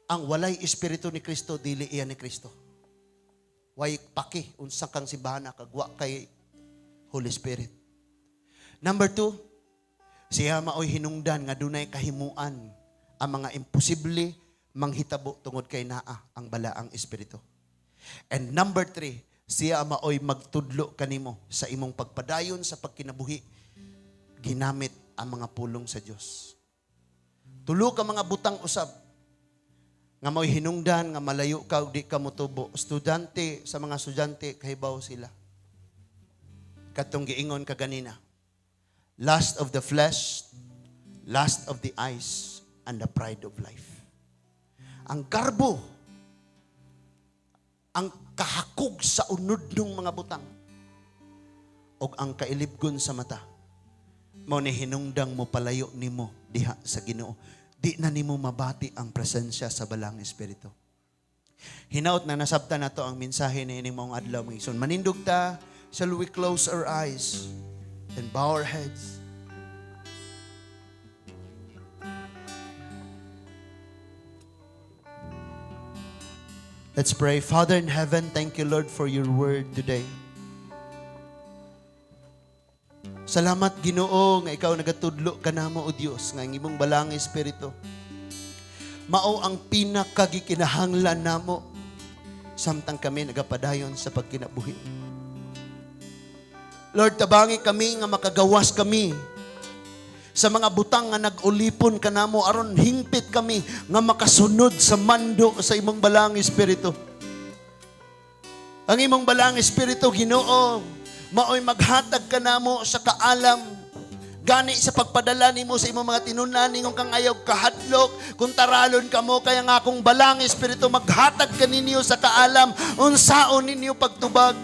ang walay espiritu ni Kristo, dili iya ni Kristo. Way paki unsa kang simbahan kag wa kay Holy Spirit. Number 2, siya maoy hinungdan nga dunay kahimuan ang mga imposible manghitabo tungod kay naa ang Balaang Espiritu. And number 3, siya maoy magtudlo kanimo sa imong pagpadayon sa pagkinabuhi ginamit ang mga pulong sa Dios. Tulo ka mga butang usab nga maoy hinungdan nga malayo ka ug di ka motubo. Estudyante, sa mga estudyante, kahibaw sila. Katong giingon kaganina. Lust of the flesh, lust of the eyes, and the pride of life. Ang garbo, ang kahakog sa unod ng mga butang, o ang kailibgon sa mata, mao ni hinungdang mo palayo nimo diha sa Ginoo. Di na nimo mabati ang presensya sa Balaang Espiritu. Hinaot na nasabtan nato ang mensahe ni ining maong adlaw, mga igsoon. Manindog ta, shall we close our eyes and bow our heads? Let's pray. Father in heaven, thank you, Lord, for your word today. Salamat, Ginoo, nga ikaw nagatudlo kanamo, o Dios, nga ang imong Balaang Espiritu mao ang pinakagikinahanglan namo samtang kami nagapadayon sa pagkinabuhi. Lord, tabangi kami nga makagawas kami sa mga butang nga nag-ulipon kanamo aron hingpit kami nga makasunod sa mando sa imong Balaang Espiritu. Ang imong Balaang Espiritu, Ginoo, maoy maghatag kanamo sa kaalam. Gani sa pagpadala nimo sa imong mga tinunan, ningon kang ayaw kahadlok, kung taralon kamo, kaya nga akong balaang espiritu maghatag kaninyo sa kaalam, unsaon ninyo pagtubag.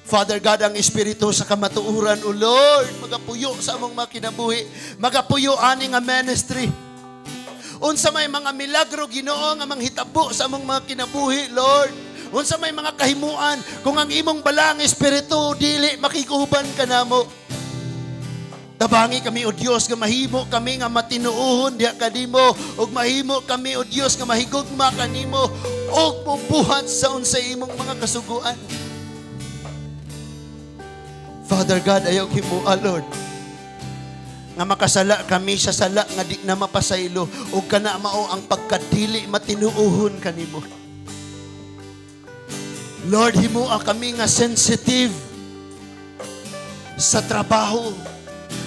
Father God, ang espiritu sa kamatuoran, O Lord, magapuyo sa among mga kinabuhi, magapuyo ani nga ministry. Unsa may mga milagro, Ginoo, nga manghitabo sa among mga kinabuhi, Lord. Unsa may mga kahimuan kung ang imong balaang espiritu dili makiguban kanamo. Tabangi kami, O Dios, nga mahimo kami nga matinuohon diha kanimo ug mahimo kami, O Dios, nga mahigugma kanimo ug mubuhat sa unsay imong mga kasuguan. Father God, ayaw himoa, Lord, nga makasala kami sa sala nga di na mapasaylo ug kana mao ang pagkadili matinuohon kanimo. Lord, himoa kami nga sensitive sa trabaho,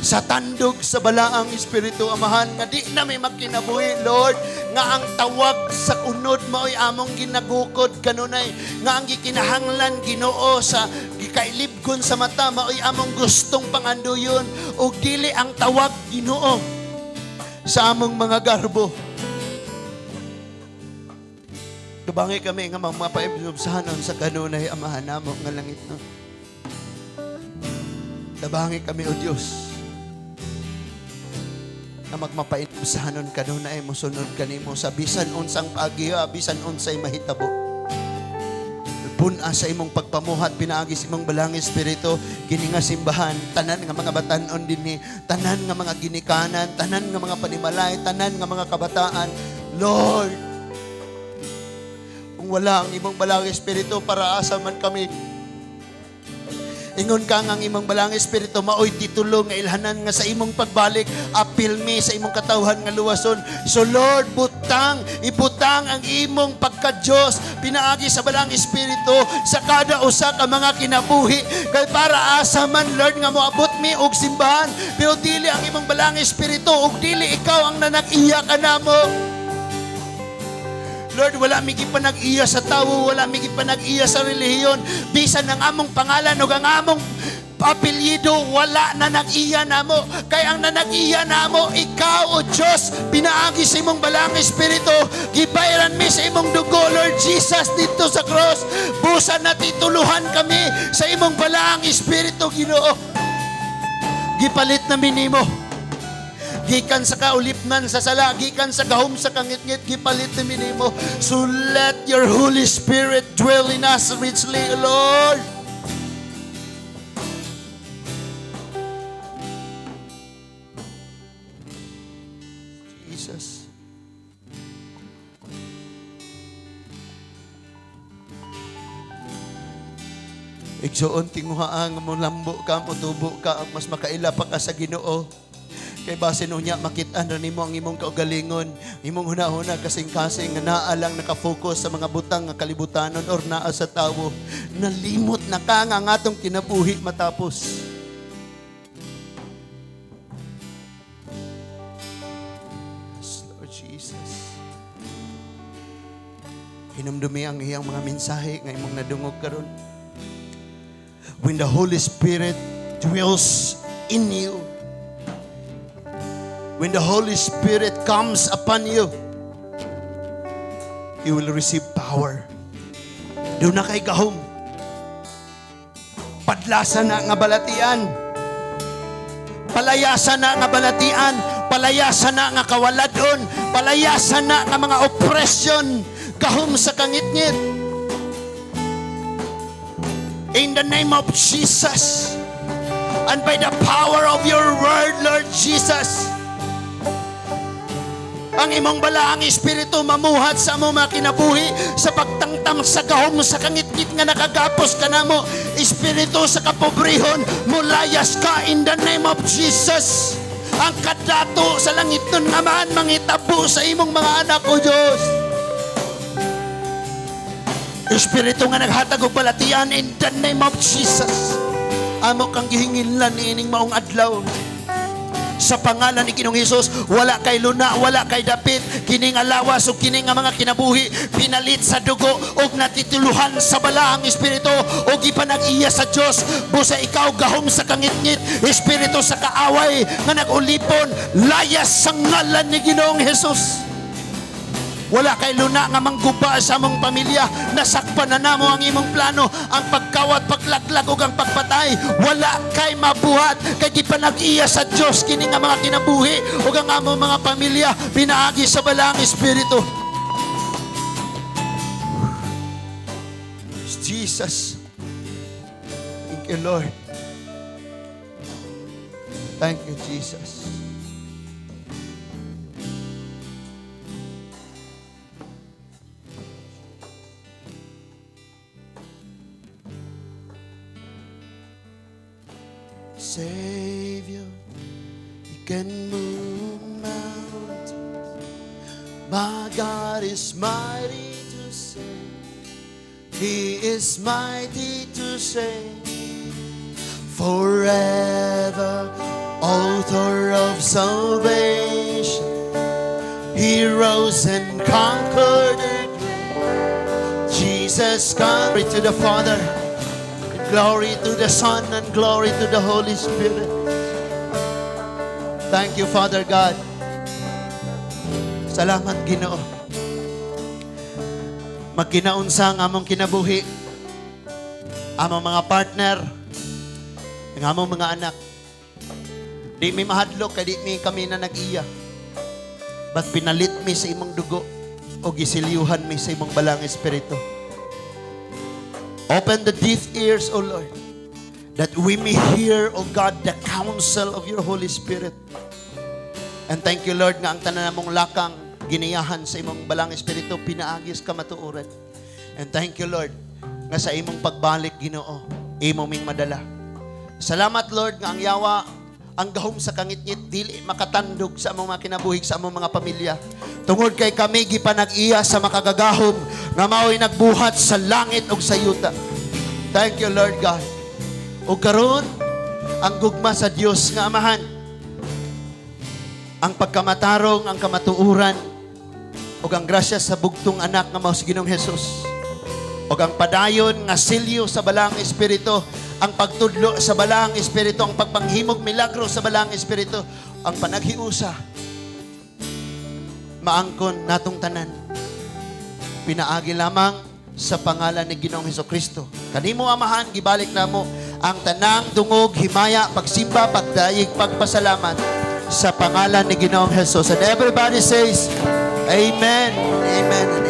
sa tandog sa balaang espiritu, Amahan, nga di na may magkinabuhi, Lord, nga ang tawag sa unod mao'y among ginagukod kanunay, nga ang gikinahanglan, Ginoo, sa gikailibgon sa mata mao'y among gustong panganduyon ug dili ang tawag, Ginoo, sa among mga garbo. Tabangi kami nga mapaibubsahanon sa kanunay, Amahan namo nga langit no. Tabangi kami, O Dios, na magmapainubsahanon kanunay mosunod kanimo sa bisan unsang paagiha, bisan unsay mahitabo. Pun-a sa imong pagpamuhat pinaagi sa imong balaang espiritu kini nga simbahan, tanan nga mga batan-on dinhi, tanan nga mga ginikanan, tanan nga mga panimalay, tanan nga mga kabataan. Lord, kung wala ang imong balaang espiritu, para asa man kami? Ingon ka nga ang imong balaang espiritu maoy titulo nga ilhanan nga sa imong pagbalik apil mi sa imong katawhan nga luwason. So Lord, butang, ibutang ang imong pagka-Diyos pinaagi sa balaang espiritu sa kada usa ka mga kinabuhi. Kay para asa man, Lord, nga moabot mi og simbahan, pero dili ang imong balaang espiritu ug dili ikaw ang nanag-iya kanamo. Lord, wala mi gipanag-iya sa tawo, wala mi gipanag-iya sa relihiyon. Bisan ang among pangalan ug ang among apelyido, wala na nag-iya namo. Kay ang nanag-iya namo, ikaw, O Diyos, pinaagi sa imong balaang espiritu, gibayaran mi sa imong dugo, Lord Jesus, dito sa cross. Busa na tituluhan kami sa imong balaang espiritu, Ginoo. Gipalit na minimo. Gikan sa kaulipnan sa sala, gikan sa gahom sa kangitngit, gipalit ni minimo. So let your Holy Spirit dwell in us richly, Lord. Jesus. Igsuon, tinguhaan nga molambo ka, motubo ka, mas makaila pa ka sa Ginoo. Kay basin unya makit-an ra nimo ang imong kaugalingon, imong hunahuna kasing-kasing nga naa lang nakafocus sa mga butang nga kalibutanon or naa sa tawo. Nalimot na ka nga ang atong kinabuhi matapos. Yes, Lord Jesus. Hinumdumi ang iyang mga mensahe nga imong nadungog karon. When the Holy Spirit dwells in you, when the Holy Spirit comes upon you, you will receive power. Duna kay gahom. Padlasa na nga balatian. Palayasa na nga balatian. Palayasa na nga kawaladon. Palayasa na nga mga oppression. Gahom sa kangitngit. In the name of Jesus, and by the power of your word, Lord Jesus, ang imong balaang espiritu mamuhat sa among mga kinabuhi sa pagtangtang sa gahom sa kangitngit nga nakagapos kanamo. Espiritu sa kapobrehon, mulayas ka in the name of Jesus. Ang kadato sa langit nun naman mangitabo sa imong mga anak, O Diyos. Espiritu nga naghatag og balatian in the name of Jesus. Amo kang gihinginlan niining maong adlaw. Sa pangalan ni Ginoong Hesus, wala kay luna, wala kay dapit kini nga lawas ug kini nga mga kinabuhi, pinalit sa dugo ug natituluhan sa Balaang Espiritu ug gipanag-iya sa Dios. Busa ikaw, gahom sa kangitngit, espiritu sa kaaway nga nag-ulipon, layas sa ngalan ni Ginoong Hesus. Wala kay luna nga mangguba sa among pamilya. Nasakpan na namo ang imong plano, ang pagkawat, paglaglag ug ang pagpatay. Wala kay mabuhat kay gipanag-iya sa Dios kini nga mga kinabuhi ug ang among mga pamilya pinaagi sa Balaang Espiritu. Jesus. Thank you, Lord. Thank you, Jesus. Savior, you can move mountains. My God is mighty to save. He is mighty to save. Forever, author of salvation. He rose and conquered the grave. Jesus, glory to the Father, glory to the Son, and glory to the Holy Spirit. Thank you, Father God. Salamat, Ginoo. Magkinaunsa ang among kinabuhi, among mga partner, ang among mga anak. Di mi mahadlok, kay di mi kami na nag-iya. But pinalit mi sa imong dugo o gisilyuhan mi sa imong Balaang Espiritu. Open the deaf ears, O Lord, that we may hear, O God, the counsel of your Holy Spirit. And thank you, Lord, nga ang tanan namong lakang giniyahan sa imong Balaang Espiritu, pinaagi sa kamatuoran. And thank you, Lord, nga sa imong pagbalik, Ginoo, imo ming madala. Salamat, Lord, nga ang yawa, ang gahom sa kangitngit, dili makatandog sa among mga kinabuhi, sa among mga pamilya. Tungod kay kami gipanag-iya sa makagagahom nga mao'y nagbuhat sa langit ug sa yuta. Thank you, Lord God. Ug karon, ang gugma sa Dios nga Amahan, ang pagkamatarong, ang kamatuoran, ug ang grasya sa bugtong anak nga mao si Ginoong Hesus, ug ang padayon nga silyo sa Balaang Espiritu, ang pagtudlo sa Balaang Espiritu, ang pagpanghimog milagro sa Balaang Espiritu, ang panaghiusa, maangkon natong tanan. Pinaagi lamang sa pangalan ni Ginoong Hesus Kristo. Kanimo, Amahan, gibalik namo ang tanang dungog, himaya, pagsimba, pagdayeg, pagpasalamat sa pangalan ni Ginoong Hesus. And everybody says, "Amen, Amen, and